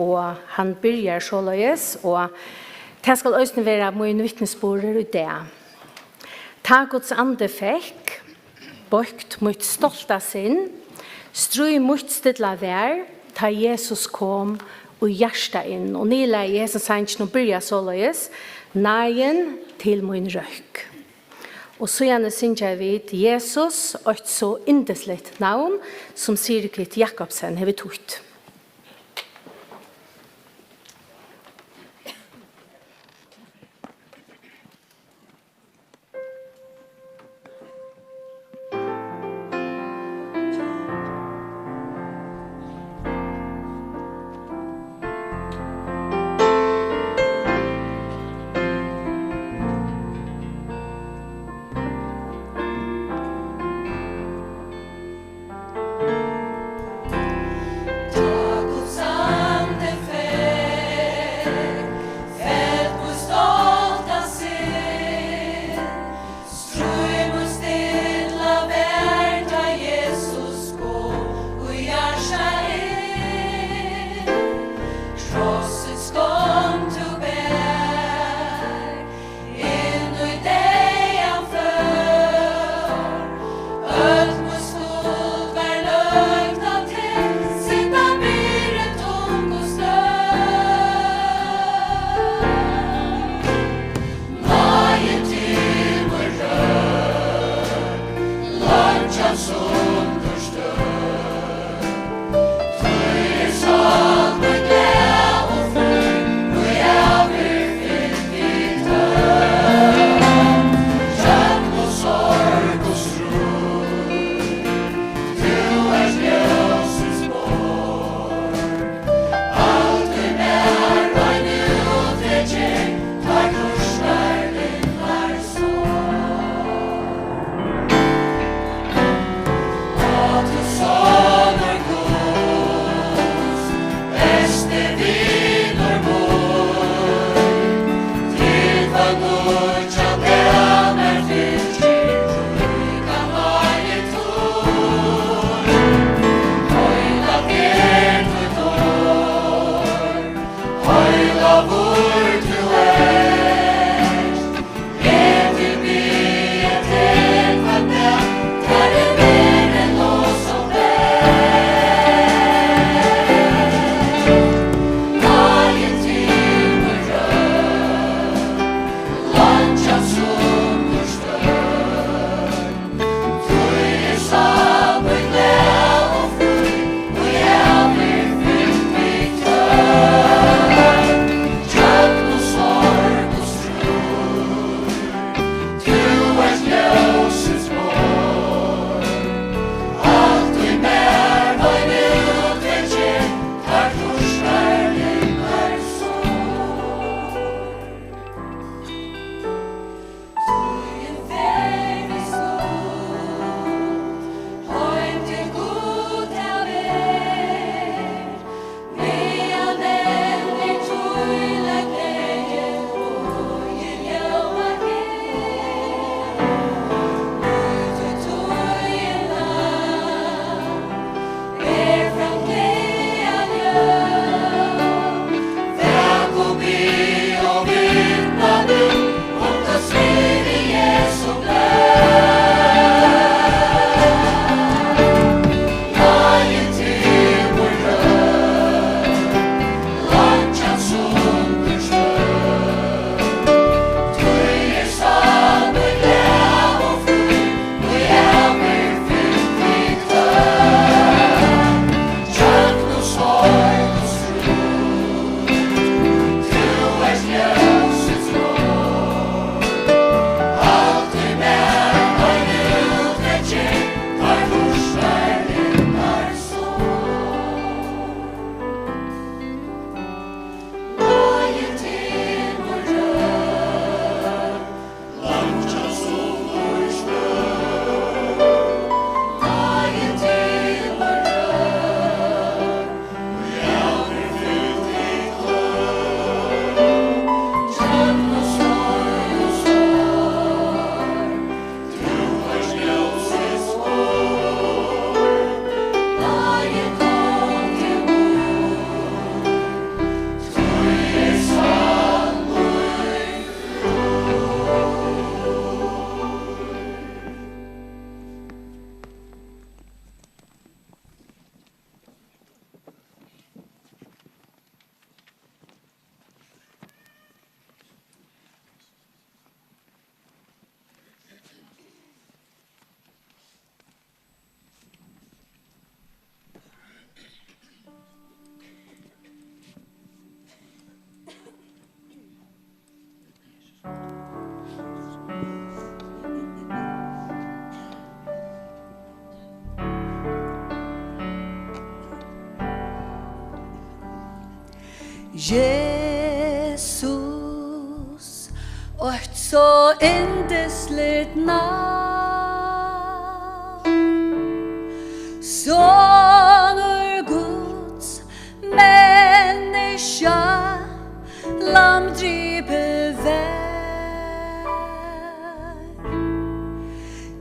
Og hann byrjar soleiðis, og tað skal eisini vera mín vitnisburður í dag. Tá Guds andi fekk bøkt mítt stolta sinn, stríð mítt stilla var, tá Jesus kom í hjarta inn. Og niðurlagið í hesum sanginum byrjar soleiðis: Náðin til mín røkk. Og síðani syngja vit Jesus, eitt so yndisligt navn, sum Sirkit Jakobsen hevur týtt. Jesus, eitt so yndisligt navn. Sonur Guds, menniskja, lamb dripið var.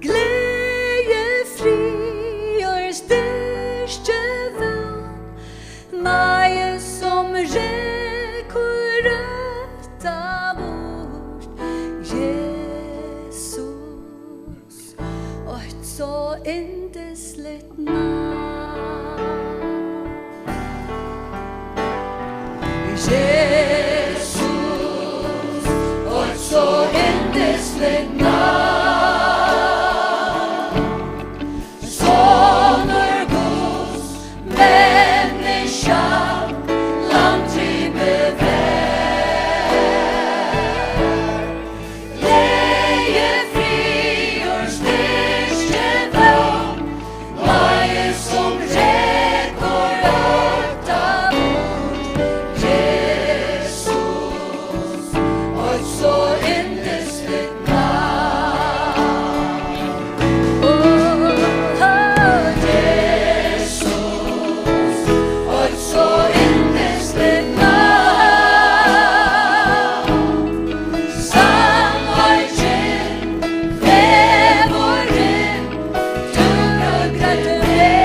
Gleði, friður, styrki, vón, náði sum rekur røttan burt. Jesus, eitt so yndisligt navn. Jesus, eitt so yndisligt navn. Sonur Guds, menniskja, lamb dripið var. Gleði, friður, styrki, vón, náði sum rekur røttan burt. Jesus, eitt so yndisligt navn. Ó, Jesus, eitt so yndisligt navn. Sannleikin, vegurin, tú grøngrøddi meg.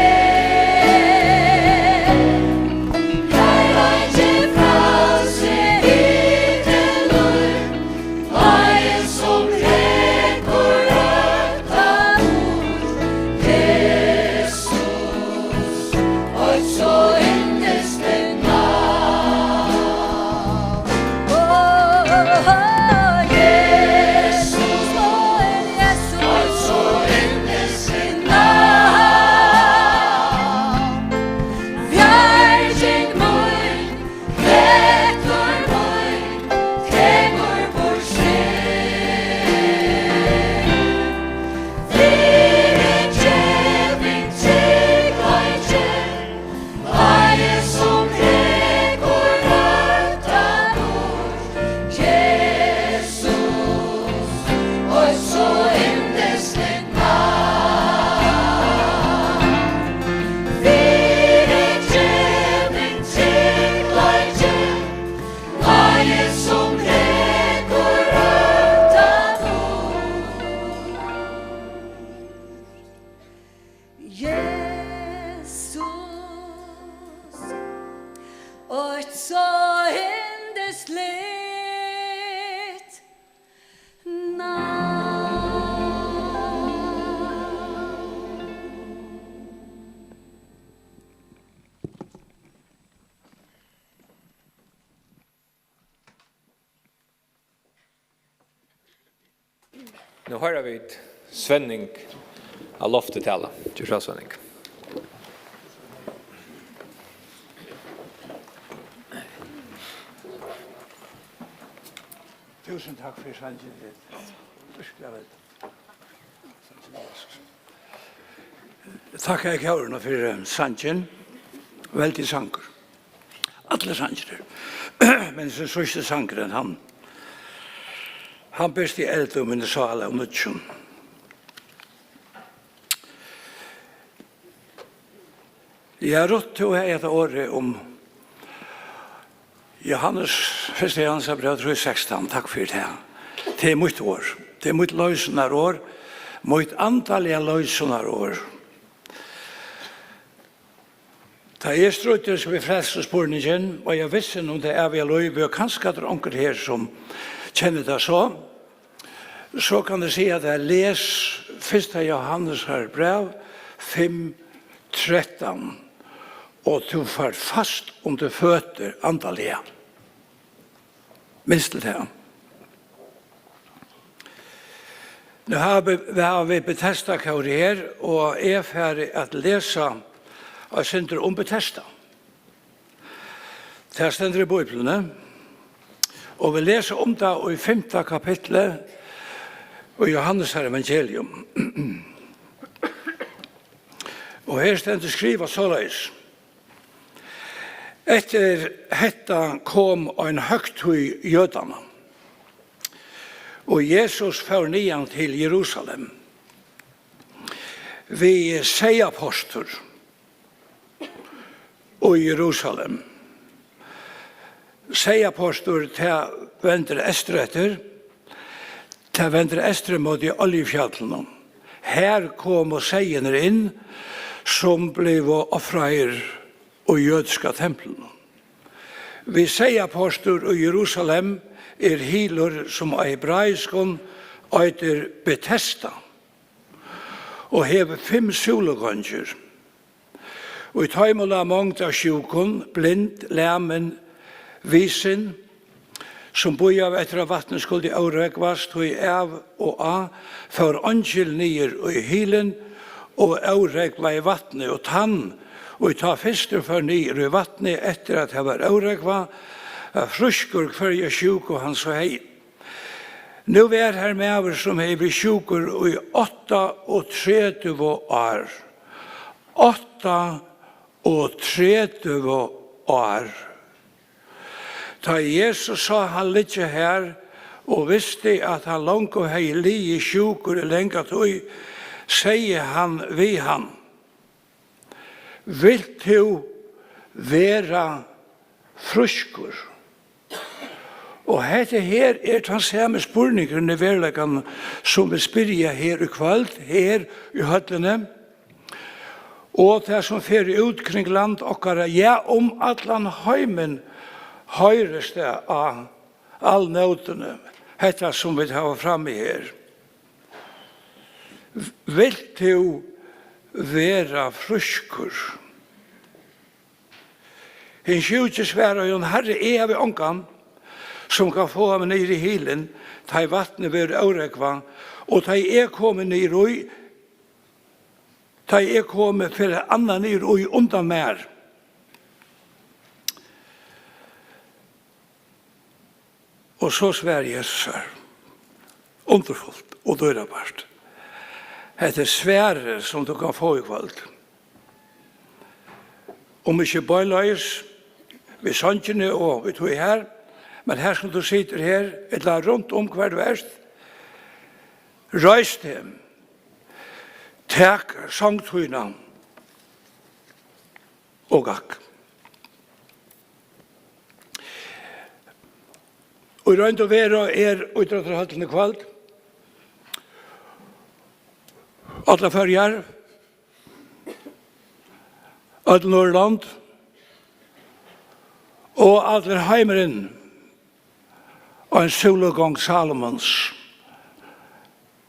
Kærleiki, frælsi, hiti, lív, náðin sum rekur røttan burt. Jesus, eitt so yndisligt navn. Ó, Jesus, eitt so yndisligt navn. Bjarging mín, rættur mín, tekur burt synd. Fyrigeving, tryggleiki, náði sum rekur røttan burt. Jesus, eitt so yndisligt navn. Fyrigeving, tryggleiki, náði sum rekur røttan burt. Jesus, eitt so yndisligt navn. Nú hoyra vit Svenning á lofti tala. Ger so, Svenning. Túsund takk fyri sangin. Virkuliga vel. Takk, eg, kórnum fyri sangin. Veldigur sangur. Allir sangirnir. Men so síðsti sangurin, hann, hann birti eld í míni sál av nýggjum. Ja, Ruth, tú hevði hetta orðið um Jóhannes, fyrsta Jóhannesarbræv trý sekstan. Takk fyri tað. Tað er mítt orð. Tað er mítt loysunarorð. Mítt andaliga loysunarorð. Tá eg stríddist við frelsuspurningin, og eg vissi um tað æviga lívið, og kanska er onkur her, sum kennir tað so, so kann eg siga tær: les fyrsta Jóhannesar bræv fimm trettan, og tú fært fast undir føtur andaliga. Minst til tað. Nú hava vit, hava vit Betesda-kórið her, og eg fari at lesa eitt sindur um Betesda. Tað stendur í Bíbliuni, og vit lesa um tað í fimta kapitli í Jóhannesar evangelium. Og her stendur skrivað soleiðis: Eftir hetta kom ein høgtíð Jødanna, og Jesus fór niðan til Jerusalem við seyðapostur í Jerusalem. Seyðapostur, tað vendir eystur eftir, tað vendir eystur móti Oljufjallinum. Her komu seyðirnir inn, sum blivu ofraðir í jødiska templinum. Við seyðapostur í Jerusalem er hylur, sum á hebraiskum eitur Betesda og hevur fimm súlugongir. Og í teimum lá mongd av sjúkum, blind, lamin, visin, sum bíðaðu eftir, at vatnið skuldi órógvast, tí av og á fór eingil niður í hylin og órógvaði vatnið, og tann, ið tá fyrstur fór niður í vatnið, eftir at hava órógvað, var frískur hvørja sjúku hann so hevði. Nú var har maður, sum hevði verið sjúkur í áttaogtretivu ár. Áttaogtretivu ár. Tá Jesus sá hann liggja har og visti, at hann longu hevði ligið sjúkur í langa tíð, segði hann við hann: Vilt tú vera frískur? Og hetta her er tann sami spurningurin í veruleikanum, sum vit spyrja her í kvøld, her í høllini, og tað, sum fer út kring land okkara, ja, um allan heimin, hoyrist tað á alnótini, hetta, sum vit hava frammi her. Vilt tú vera frískur? Hin sjúki svaraði honum: Harri, eg havi ongan, sum kann fáa meg niður í hylin, tá ið vatnið verður órógvað, og tá ið eg komi niður í, tá ið eg komi, fer ein annar niður í undan mær. Og so svar Jesusar. Undurfult og dýrabært. Hetta er svarið, sum tú kann fáa í kvøld. Um ikki beinleiðis við songini og við tí her, men her sum tú situr her, ella runt um hvar tú ert, reis teg, tak song tína og gakk. Og í roynd og veru er ítróttarhøllin í kvøld, allar Føroyar, øll Norðurlond og allur heimurin ein súlugongd Salomons.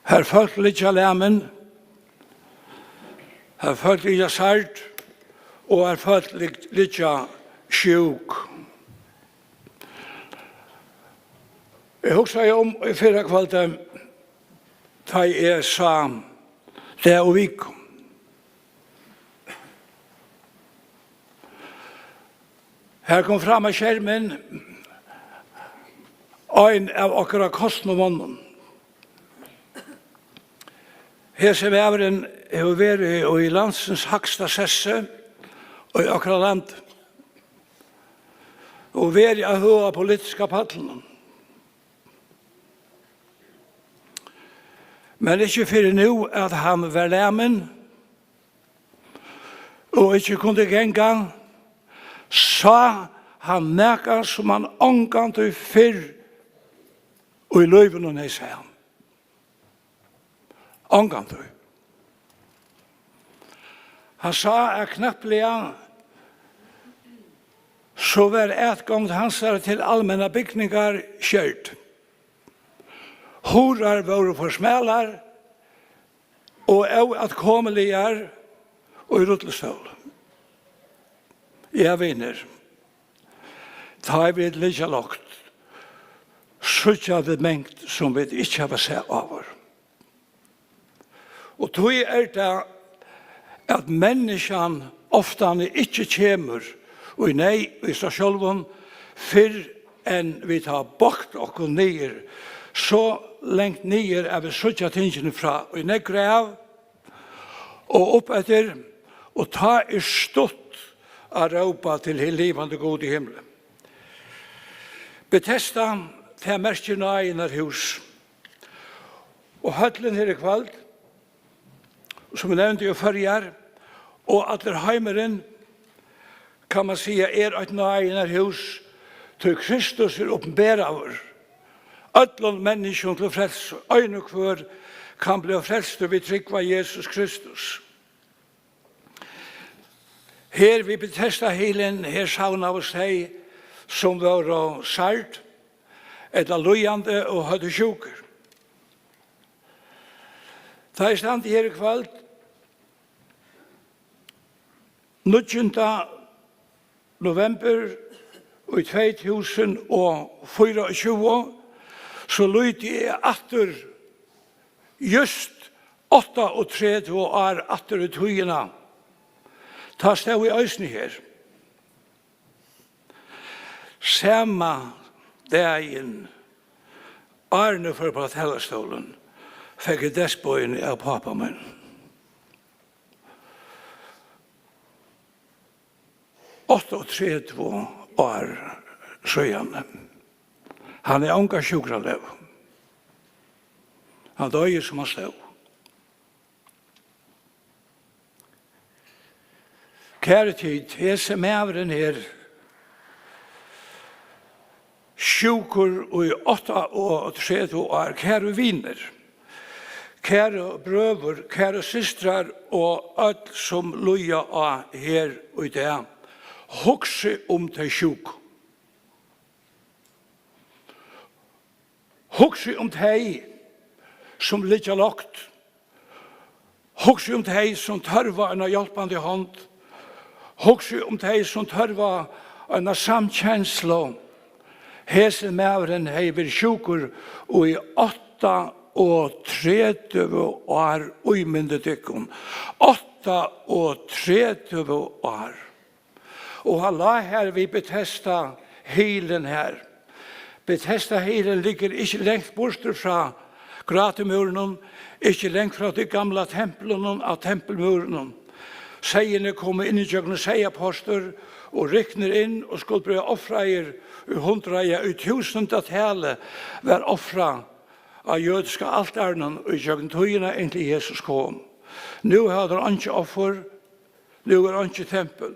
Har fólk liggja lamin, har fólk liggja særd, og har fólk lig-, liggja sjúk. Eg hugsaði um í fyrrakvøldið, tá eg sá Dag og Viku. Her kom fram á skermin ein av okkara kostnu monnum. Hesin maðurin hevur verið í landsins hægsta sessi í okkara landi og verið á høga politiska pallinum. Men ikki fyrr enn nú, at hann var lamin og ikki kundi ganga, sá hann nakað, sum hann ongantíð fyrr í lívinum hevði sæð. Ongantíð. Hann sá, at knappliga so var atgongd hansara til almennar bygningar skerd. Hurðar vóru for smalar og óatkomiligar í rullustól. Ja, vinir, tá ið vit liggja lágt, síggja vit mangt, sum vit ikki hava sæð áður. Og tí er tað, at menniskjan oftani ikki kemur í neyð í sær sjálvum, fyrr enn vit hava boygt okkum niður, so langt niður, at vit síggja tingini frá í nógv grav og upp eftir, og tá er stutt at rópa til hin livandi Gud í himli. Betesda, tað merkir náðinnar hús. Og høllin her í kvøld, sum eg nevndi, í Føroyar, og allur heimurin, kann man siga, er eitt náðinnar hús, tí Kristus er opinberaður øllum menniskjum til frelsu. Ein og hvør kann bliva frelstur við trúgv á Jesus Kristus. Her við Betesda hylin, her savnaðust tey, sum vóru særd ella líðandi og høvdu sjúkur. Tá eg standi her í kvøld, níggjunda novembur í tvey túsund og fýraogtjúgu, so líti eg aftur júst áttaogtretivu ár aftur í tíðina. Tá stóð eg eisini her. Sama dagin, áðrenn eg fór upp á talastólin, fekk eg deyðsboðini av pápa mín. Áttaogtretivu ár síðani. Hann hevði onga sjúkralegu. Hann doyði, sum hann stóð. Kæru tit, hesin maðurin her, sjúkur í áttaogtretivu ár, kæru vinir, kæru brøður, kæru systrar og øll, sum líða á her í dag, hugsið um tey sjúku. Hugsið um tey, sum liggja lágt. Hugsið um tey, sum tørva eina hjálpandi hond. Hugsið um tey, sum tørva eina samkenslu. Hesin maðurin hevði verið sjúkur í áttaogtretivu ár, ímyndið tykkum. Áttaogtretivu ár. Og hann lá har við Betesda hylin har. Betesda hylin liggur ikki langt burtur frá grátumúrinum, ikki langt frá tí gamla templinum, av tempilmúrinum. Seyðirnir komu inn ígjøgnum seyðaportur og ryknir inn og skuldu blíva ofraðir í hundraða, í túsundatali var ofrað á jødiska altarinum ígjøgnum tíðina, inntil Jesus kom. Nú hava teir einki offur, nú er einki tempul.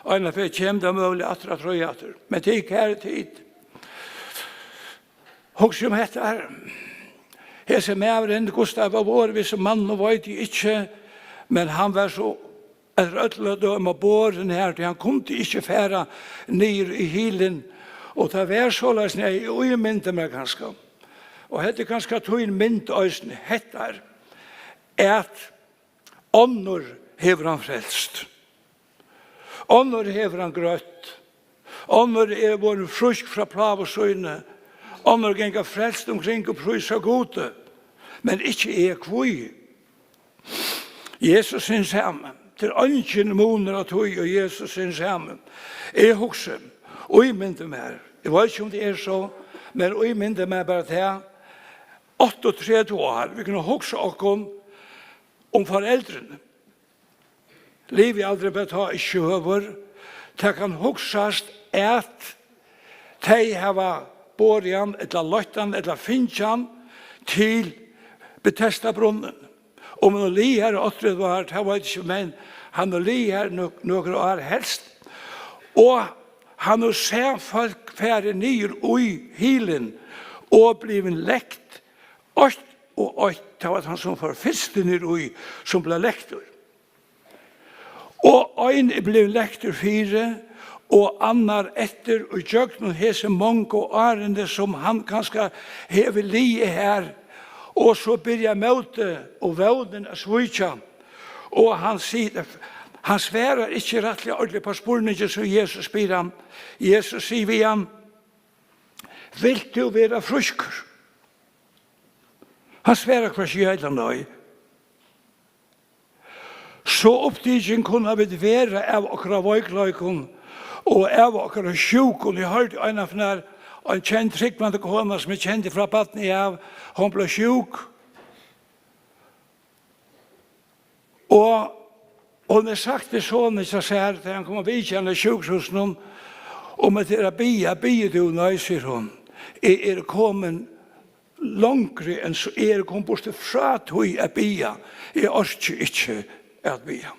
Einaferð kemur tað møguliga aftur at ríða aftur. Men tit, kæru tit, hugsið um hetta her. Hesin maðurin, hvussu tað var vorðið við hesum manninum, veit eg ikki, men hann var so eftir øllum at døma borin har, tí hann kundi ikki fara niður í hylin. Og tað var soleiðis, nei, eg ímyndi mær kanska, og hetta er kanska tín mynd eisini, hetta er, at onnur hevur hann frelst. Onnur hevur hann grøtt. Onnur eru vorðin frísk frá plágu síni. Onnur ganga frelst umkring og prísa Gudi. Men ikki eg. Hví? Jesus hin sami. Tað er eingin munur á tí, og Jesus hin sami. Eg hugsi, ímyndi mær, eg veit ikki, um tað er so, men ímyndi mær bara tað, áttaogtretivu ár, vit kunnu hugsa okkum um foreldrini. Livialdurin var tá ikki høgur. Tað kann hugsast, at tey hava borið hann, ella leitt hann, ella fingið hann til Betesdabrunnin. Um hann hevur ligið har í áttaogtretivu ár, tað veit eg ikki, men hann hevur ligið har nøk-, nøkur ár helst. Og hann hevur sæð fólk farið niður í hylin og blivið lekt. Eitt og eitt, tað var hann, sum fór fyrst niður í, sum bleiv lektur. Og ein er blivin lektur fyri, og annar eftir, og gjøgnum hesi mongu árini, sum hann kanska hevur ligið her, og so byrjar mótið og vónin at svíkja, og hann sigur, hann svarar ikki rættiliga ordiliga upp á spurningin, sum Jesus spyr hann. Jesus sigur við hann: "Vilt tú vera frískur?" Hann svarar hvørki ja ella nei. So upptikin kunnu vit vera av okkara veikleikum og av okkara sjúkum. Eg hoyrdi einaferð ein kend trúgvandi kona, sum eg kendi frá barni av, hon bleiv sjúk. Og Og hon hevur sagt við sonin hjá sær, tá hann kom at vitja hana á sjúkrahúsinum, um at tað er at biðja, biðja tú, nei, sigur hon, eg eri komin longri enn so, eg eri komin burtur frá tí at biðja, eg orki ikki at biðja.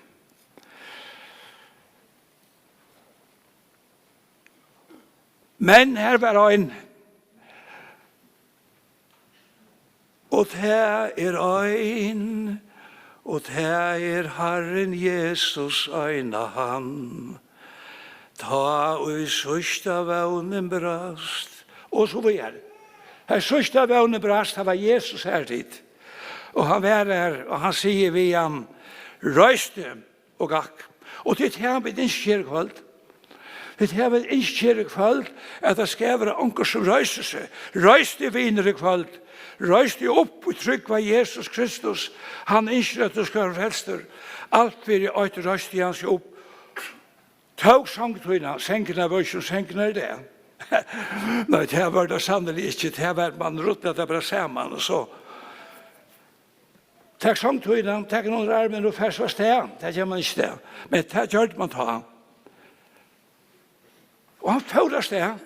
Men her var ein, og tað er ein, og tað er Harrin Jesus eina hann. Tá ið síðsta vónin brast, og so víðari. Har síðsta vónin brast, har var Jesus her tit. Og hann var har, og hann sigur við hann, reis teg og gakk. Og tað er tað, vit ynskja her í kvøld. Vit hava ynskir í kvøld, at tað skal vera onkur, sum reisir seg. Reis teg, vinur, í kvøld. Reis teg upp og trúgv á Jesus Kristus. Hann ynskir, at tú skal vera frelstur. Alt fyri eitt reisti hann seg upp. Tók songtíðina, sangurin var ikki sum sangurin er í dag. Nei, tað var tað sanniliga ikki. Tað var, man rullaði tað bara saman, og so. Tak songtíðina, tak hann undir armin og far so avstað. Tað ger man ikki í dag. Men tað gjørdi man tá. Og hann fór avstað.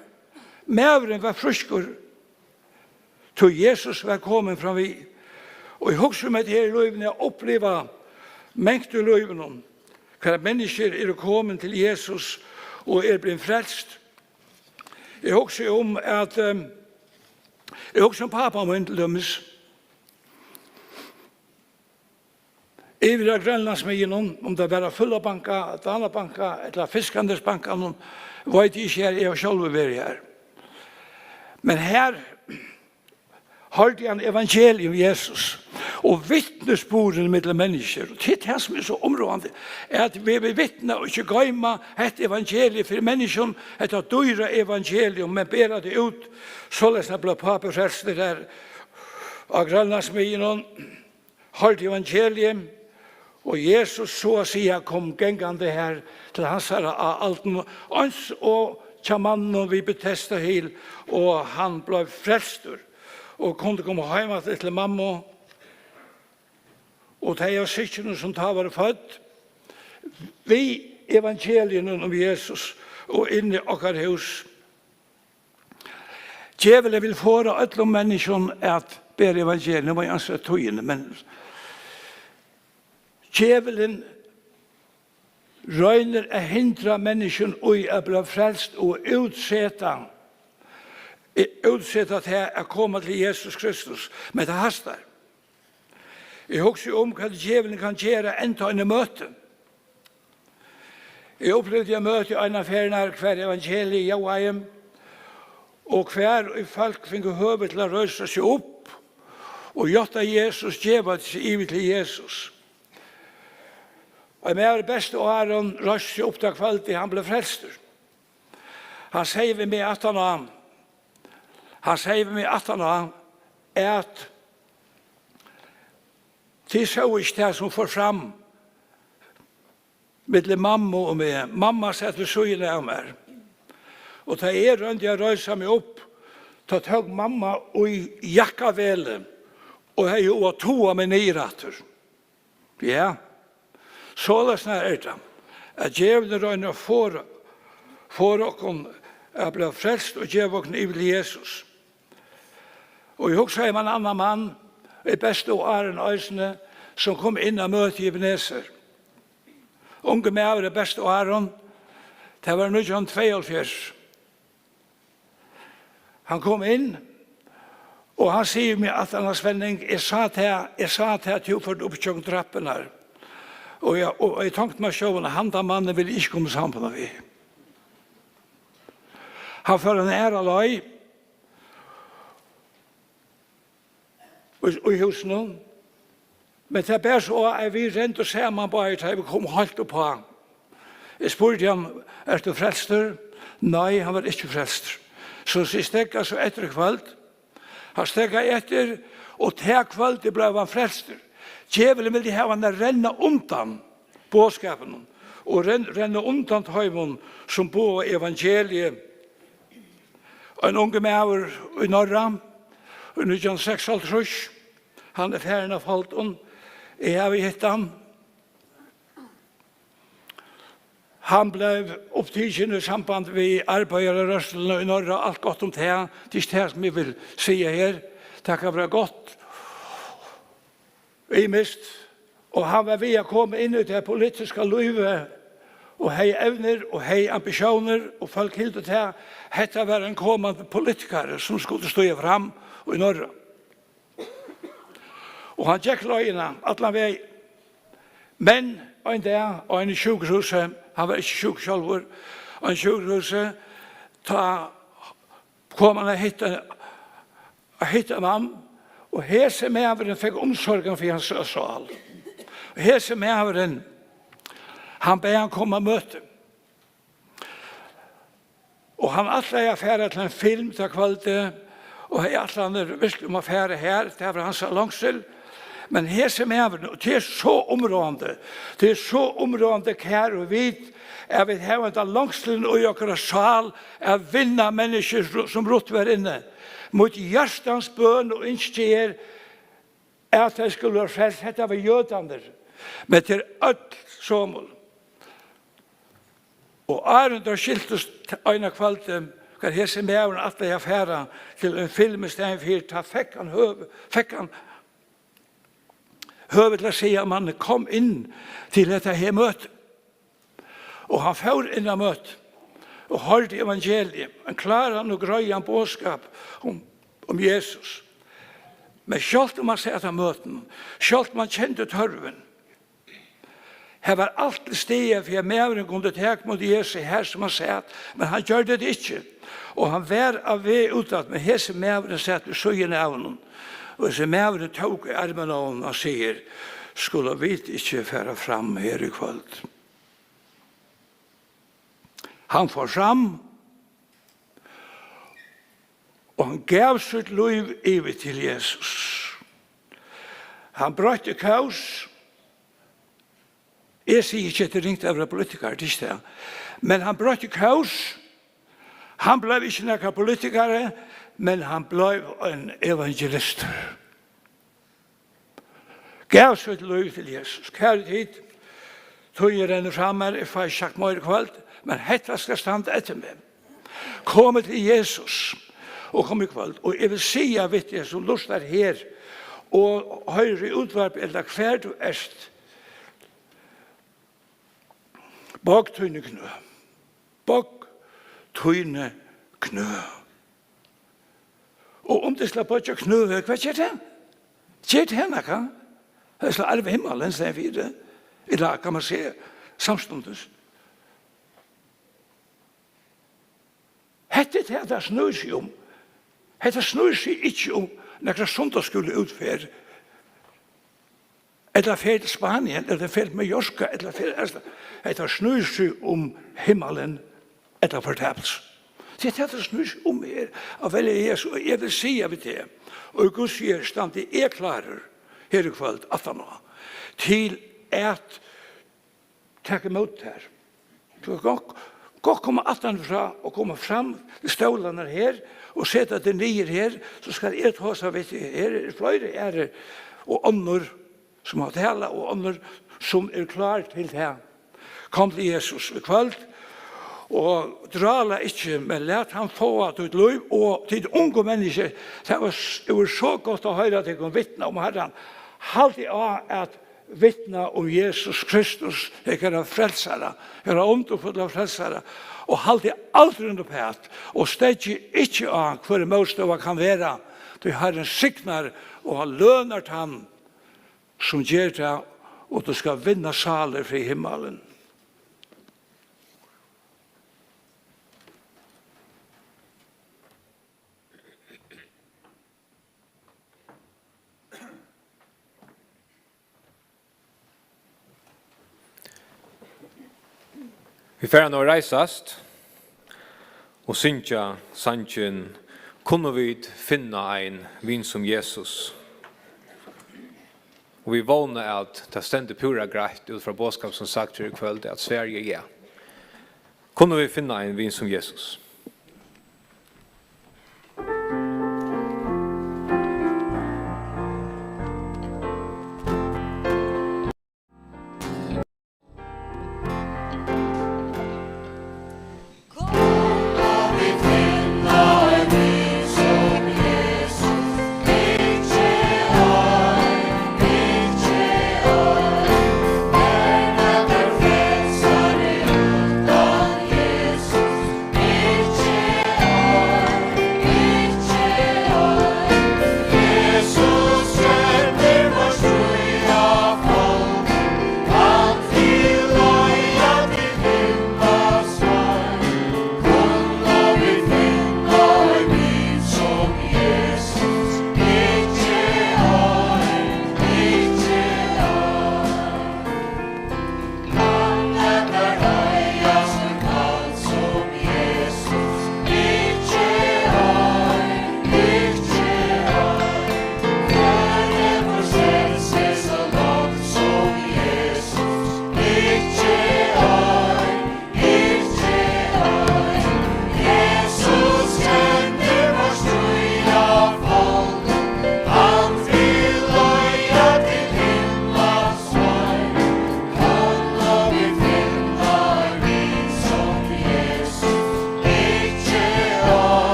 Maðurin var frískur, tí Jesus var komin fram við. Og eg hugsi um hetta her í lívinum, eg uppliva mangt í lívinum, hvar menniskjur eru komin til Jesus og eru blivin frelst. Eg hugsi um at, ehm, eg hugsi um pápa mín til dømis. Yvir av Grønlandsmiðjunum, um tað var á Fulla Banka, Danabanka ella Fiskarnesbankanum, veit eg ikki, har eg havi sjálvur verið har. Men har hoyrdi hann evangelium um Jesus og vitnisburðin millum menniskjur. Og tað er tað, sum er so umráðandi, at vit, vit vitna og ikki goyma hetta evangelium fyri menniskjum, hetta dýra evangelium, men bera tað út, soleiðis at bleiv pápi frelstur har á Grønlandsmiðjunum. Hoyrdi evangelium, og Jesus, so at siga, kom gangandi har til hansara á aldrinum, eins og hjá manninum við Betesda hil, og hann bleiv frelstur og kundi koma heim aftur til mammu og tey av systkinum, sum tá vóru fødd, við evangelium um Jesus og inn í okkara hús. Djevulin vil forða øllum menniskjum at bera evangelium, nú má eg ansa tíðini, men djevulin roynir at hindra menniskjum í at blíva frelst og útseta, útseta tað at koma til Jesus Kristus, men tað hastar. Eg hugsi um, hvat djevulin kann gera enntá inn í møti. Eg upplivdi eitt møti eina ferðina, hvar evangeliið ljóðaði, og hvar ið fólk fingu høvi til at reisa seg upp og játta Jesus, geva seg yvir til Jesus. Ein maður í bestu árum reisti seg upp tað kvøldið, hann bleiv frelstur. Hann segði við meg aftaná, hann segði við meg aftaná, at tit sóu ikki tað, sum fór fram millum mammu og meg. Mamma sat við síðuna av mær. Og tá eg royndi at reisa meg upp, tá tók mamma í jakkavelið og hevði hug at toga meg niður aftur. Ja, soleiðis er tað, at djevulin roynir at forða, forða okkum at blíva frelst og geva okkum yvir til Jesus. Og eg hugsaði um ein annan mann, í bestu árum eisini, sum kom inn á møti í Ebenezer. Ungur maður í bestu árum, tað var nítjan hundrað og tveyoghálvfjerðs. Hann kom inn, og hann sigur mær, at Anders Svenning, eg sá tað, eg sá tað, at tú fórt upp gjøgnum trappurnar. Og eg, og eg tonkti mær sjálvum, at handan mannin vil eg ikki koma í samband við. Hann fór eina aðra leið í, í húsinum. Men tað bar so á, at vit rendu saman báðir, tá vit komu heilt upp á. Eg spurdi hann, ert tú frelstur? Nei, hann var ikki frelstur. So, so eg steðgaði so eftir í kvøld. Hann steðgaði eftir, og tað kvøldið bleiv hann frelstur. Djevulin vildi hava hann at renna undan boðskapinum og renn-, renna undan teimum, sum boða evangeliið. Ein ungur maður í Norra í nítjan hundrað og seksoghálvtrýss, hann er farin av foldum. Eg havi hitt hann. Hann bleiv upptikin í samband við arbeiðararørsluna í Norra, alt gott um tað. Tað er ikki tað, sum eg vil siga her. Tað kann vera gott, ymiskt. Og hann var við at koma inn í tað politiska lívið, og hevði evnir, og hevði ambitiónir, og fólk hildu tað. Hetta var ein komandi politikari, sum skuldi stíga fram í Norra. Og hann gekk leiðina allan vegin. Men ein dag á einum sjúkrahúsi, hann var ikki sjúkur sjálvur, á einum sjúkrahúsi, tá kom hann at hitta, at hitta ein mann, og hesin maðurin fekk umsorgan fyri hansara sál. Og hesin maðurin, hann bað hann koma á møti. Og hann ætlaði at fara til ein film tað kvøldið, og hevði ætlanir virkiliga um at fara har, tað var hansara longsul. Men hesin maðurin, og tað er so umráðandi, tað er so umráðandi, kæru vit, at vit hava henda longsulin í okkara sál at vinna menniskju, sum Ruth var inni. Mítt hjartans bøn og ynski er, at tey skulu vera frelst. Hetta var jødarnir, men tað eru øll somul. Og áðrenn teir skiltust eina kvøldið, hvar hesin maðurin ætlaði at fara til ein film í staðin fyri, tá fekk hann høvi, fekk hann høvi til at siga manni: "Kom inn til hetta her møti." Og hann fór inn á møtið og hoyrdi evangeliið, ein kláran og greiðan boðskap um, um Jesus. Men sjálvt um hann sat á møtinum, sjálvt um hann kendi tørvin, har var alt til staðar fyri, at maðurin kundi taka ímóti Jesusi har sum hann sat, men hann gjørdi tað ikki. Og hann var á veg út aftur, men hesin maðurin sat við síðuna av honum. Og hesin maðurin tók í armin á honum og sigur: "Skulu vit ikki fara fram her í kvøld?" Hann fór fram, og hann gav sítt lív yvir til Jesus. Hann broytti kós. Eg sigi ikki, at tað er ringt at vera politikari, tað er ikki tað. Men hann broytti kós. Hann bleiv ikki nakar politikari, men hann bleiv ein evangelistur. Gav sítt lív til Jesus. Kæru tit, tíðin rennur frá mær, eg fái ikki sagt meira í kvøld, men hetta skal standa eftir meg. Komið til Jesus og komið í kvøld. Og eg vil siga við teg, sum lurtar her og hoyrir í útvarpi, ella hvar tú ert, bogg tíni knø. Bogg tíni knø. Og um tú skalt boyggja knø, hvat ger tað? Ger tað nakað? Tú skalt arva himmalin, sigi eg fyri teg. Ella kann man siga samstundis. Hetta er tað, tað snýr seg um. Hetta snýr seg ikki um nakra sunnudagsskúlaútferð, ella ferð til Spanien, ella ferð til Mallorca, ella ferð, altso, hetta snýr seg um himmalin ella fortapilsi. Tað er tað, tað snýr seg um her, at velja Jesus. Og eg vil siga við teg, og Gud sigur, standi eg klárur her í kvøld, aftaná, til at taka ímóti tær. Tú kanst gott, gott koma aftanífrá og koma fram til stólarnar her og seta teg niður her, so skal eg tosa við teg. Her eru fleiri aðrir og onnur, sum hava talað, og onnur, sum eru klár til tað. Kom til Jesus í kvøld, og drála ikki, men lat hann fáa títt lív, og tit ungu menniskju, tað var s-, tað var so gott at hoyra tykkum vitna um Harran. Haldið á at vitna um Jesus Kristus, tykkara frelsara, tykkara undurfulla frelsara, og haldið aldrin uppat, og steðgið ikki á, hvør mótstøða kann vera, tí Harrin signar, og hann lønar tann, sum ger tað, og tú skalt vinna sálir fyri himmalin. Vit fara nú at reisast og syngja sangin Kunnu vit finna ein vin sum Jesus? Og vit vóna, at tað stendur púra greitt út frá boðskap, sum sagt her í kvøld, at svarið er ja. Kunnu vit finna ein vin sum Jesus?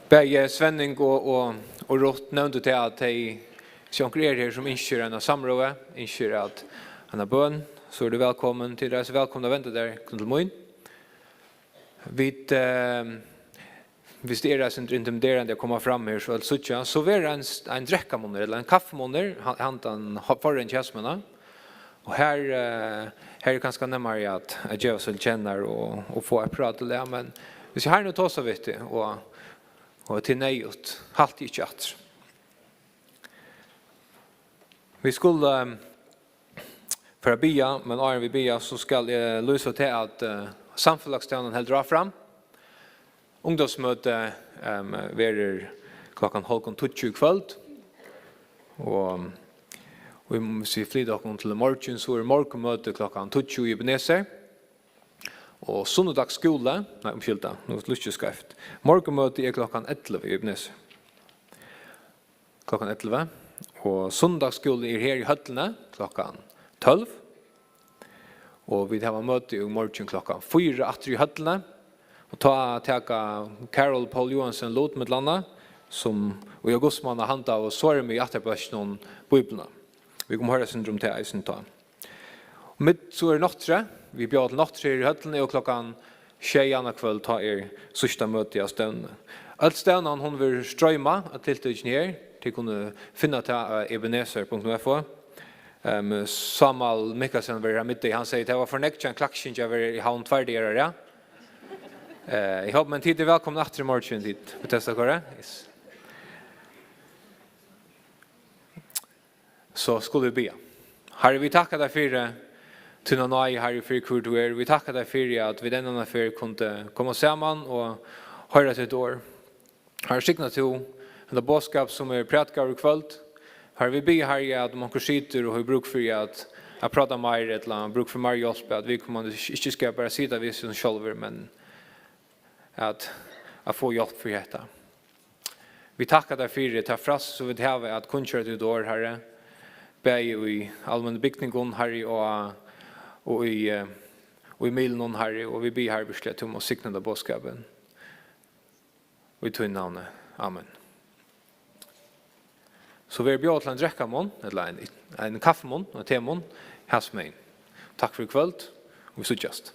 Bæði Svenning og, og, og Ruth nevndu til at tey, hvis onkur er her sum ynskir eina samrøðu, ynskir at eina bøn, so er tú vælkomin. Tit eru eisini vælkomin at venda tær til mín. Vit, eh, hvis tað er eitt sindur intimiderandi at koma fram her, so at síggja, so verður ein, ein drekkamunnur ella ein kaffimunnur ha-, handan ha-, forrið hjá mær. Og her, eh, her er kanska nemmari at, at geva seg til kjennar og, og fáa eitt prát til tað, men hvis eg har nú tosa við teg, og, og tað er neyðugt, halt teg ikki aftur. Vit skulu, eh, fara at biðja, men áðrenn vit biðja, so skal eg lýsa til at, eh, samfelagsdegnum heldur áfram. Ungdómsmøti, em, verður klokkan hálvgum tíggju í kvøld. Og, og um vit flyta okkum til í morgin, so er morgunmøti klokkan tíggju í Ebenezer. Og sunnudagsskúli, nei, umskylda, nú lýsti eg skeivt. Morgunmøti er klokkan ellivu í Ebenezer. Klokkan ellivu. Og sunnudagsskúli er her í høllini klokkan tólv. Og vit hava møti í morgin klokkan fýra aftur í høllini. Og tá taka Carol og Poul Johansen lut millum annað, sum í augustmánað handa og Sormi í ættarbólkinum Bíbliuna. Vit koma at hoyra eitt sindur um tað eisini tá. Og mitt, so er nátturði. Vit bjóða til nátturði her í høllini, og klokkan sjey annað kvøld, tá er síðsta møti á stevnuni. Øll stevnan, hon verður streamað á tiltøkini her. Tit kunnu finna tað á ebenezer punktum f o. Em, Sámal Mikkelsen var her á middegi, hann segði, tað var for nógv hjá ein klakkingi at vera í Havn tveir dagar, ja. Eh, eg hopi, men tit eru vælkomin aftur í morgin, tit. Vit testa okkara. Yes. So skulu vit biðja. Harri, vit takka tær fyri tína náði, Harri, fyri hvør tú ert. Vit takka tær fyri, at vit enn eina ferð kundu koma saman og hoyra títt orð. Harri, signa tú henda boðskap, sum er prædikaður í kvøld. Harri, vit biðja, Harri, at um onkur situr og hevur brúk fyri at, at práta meir, ella brúk fyri meir hjálp, at viðkomandi ikki skal bara sita við seg sjálvur, men at, at fáa hjálp fyri hetta. Vit takka tær fyri ta frælsi, sum vit hava at kunngera títt orð, Harri, bæði í almennum bygningum, Harri, og, og í, eh, og í miðlunum, Harri, og vit biðja, Harri, virkiliga, at tú mást signa henda boðskapin. Í tínum navni. Amen. So verður bjóðað til ein drekkamunn, ella ein, ein kaffimunn, ein temunn, hasumegin. Takk fyri í kvøld, og vit síggjast.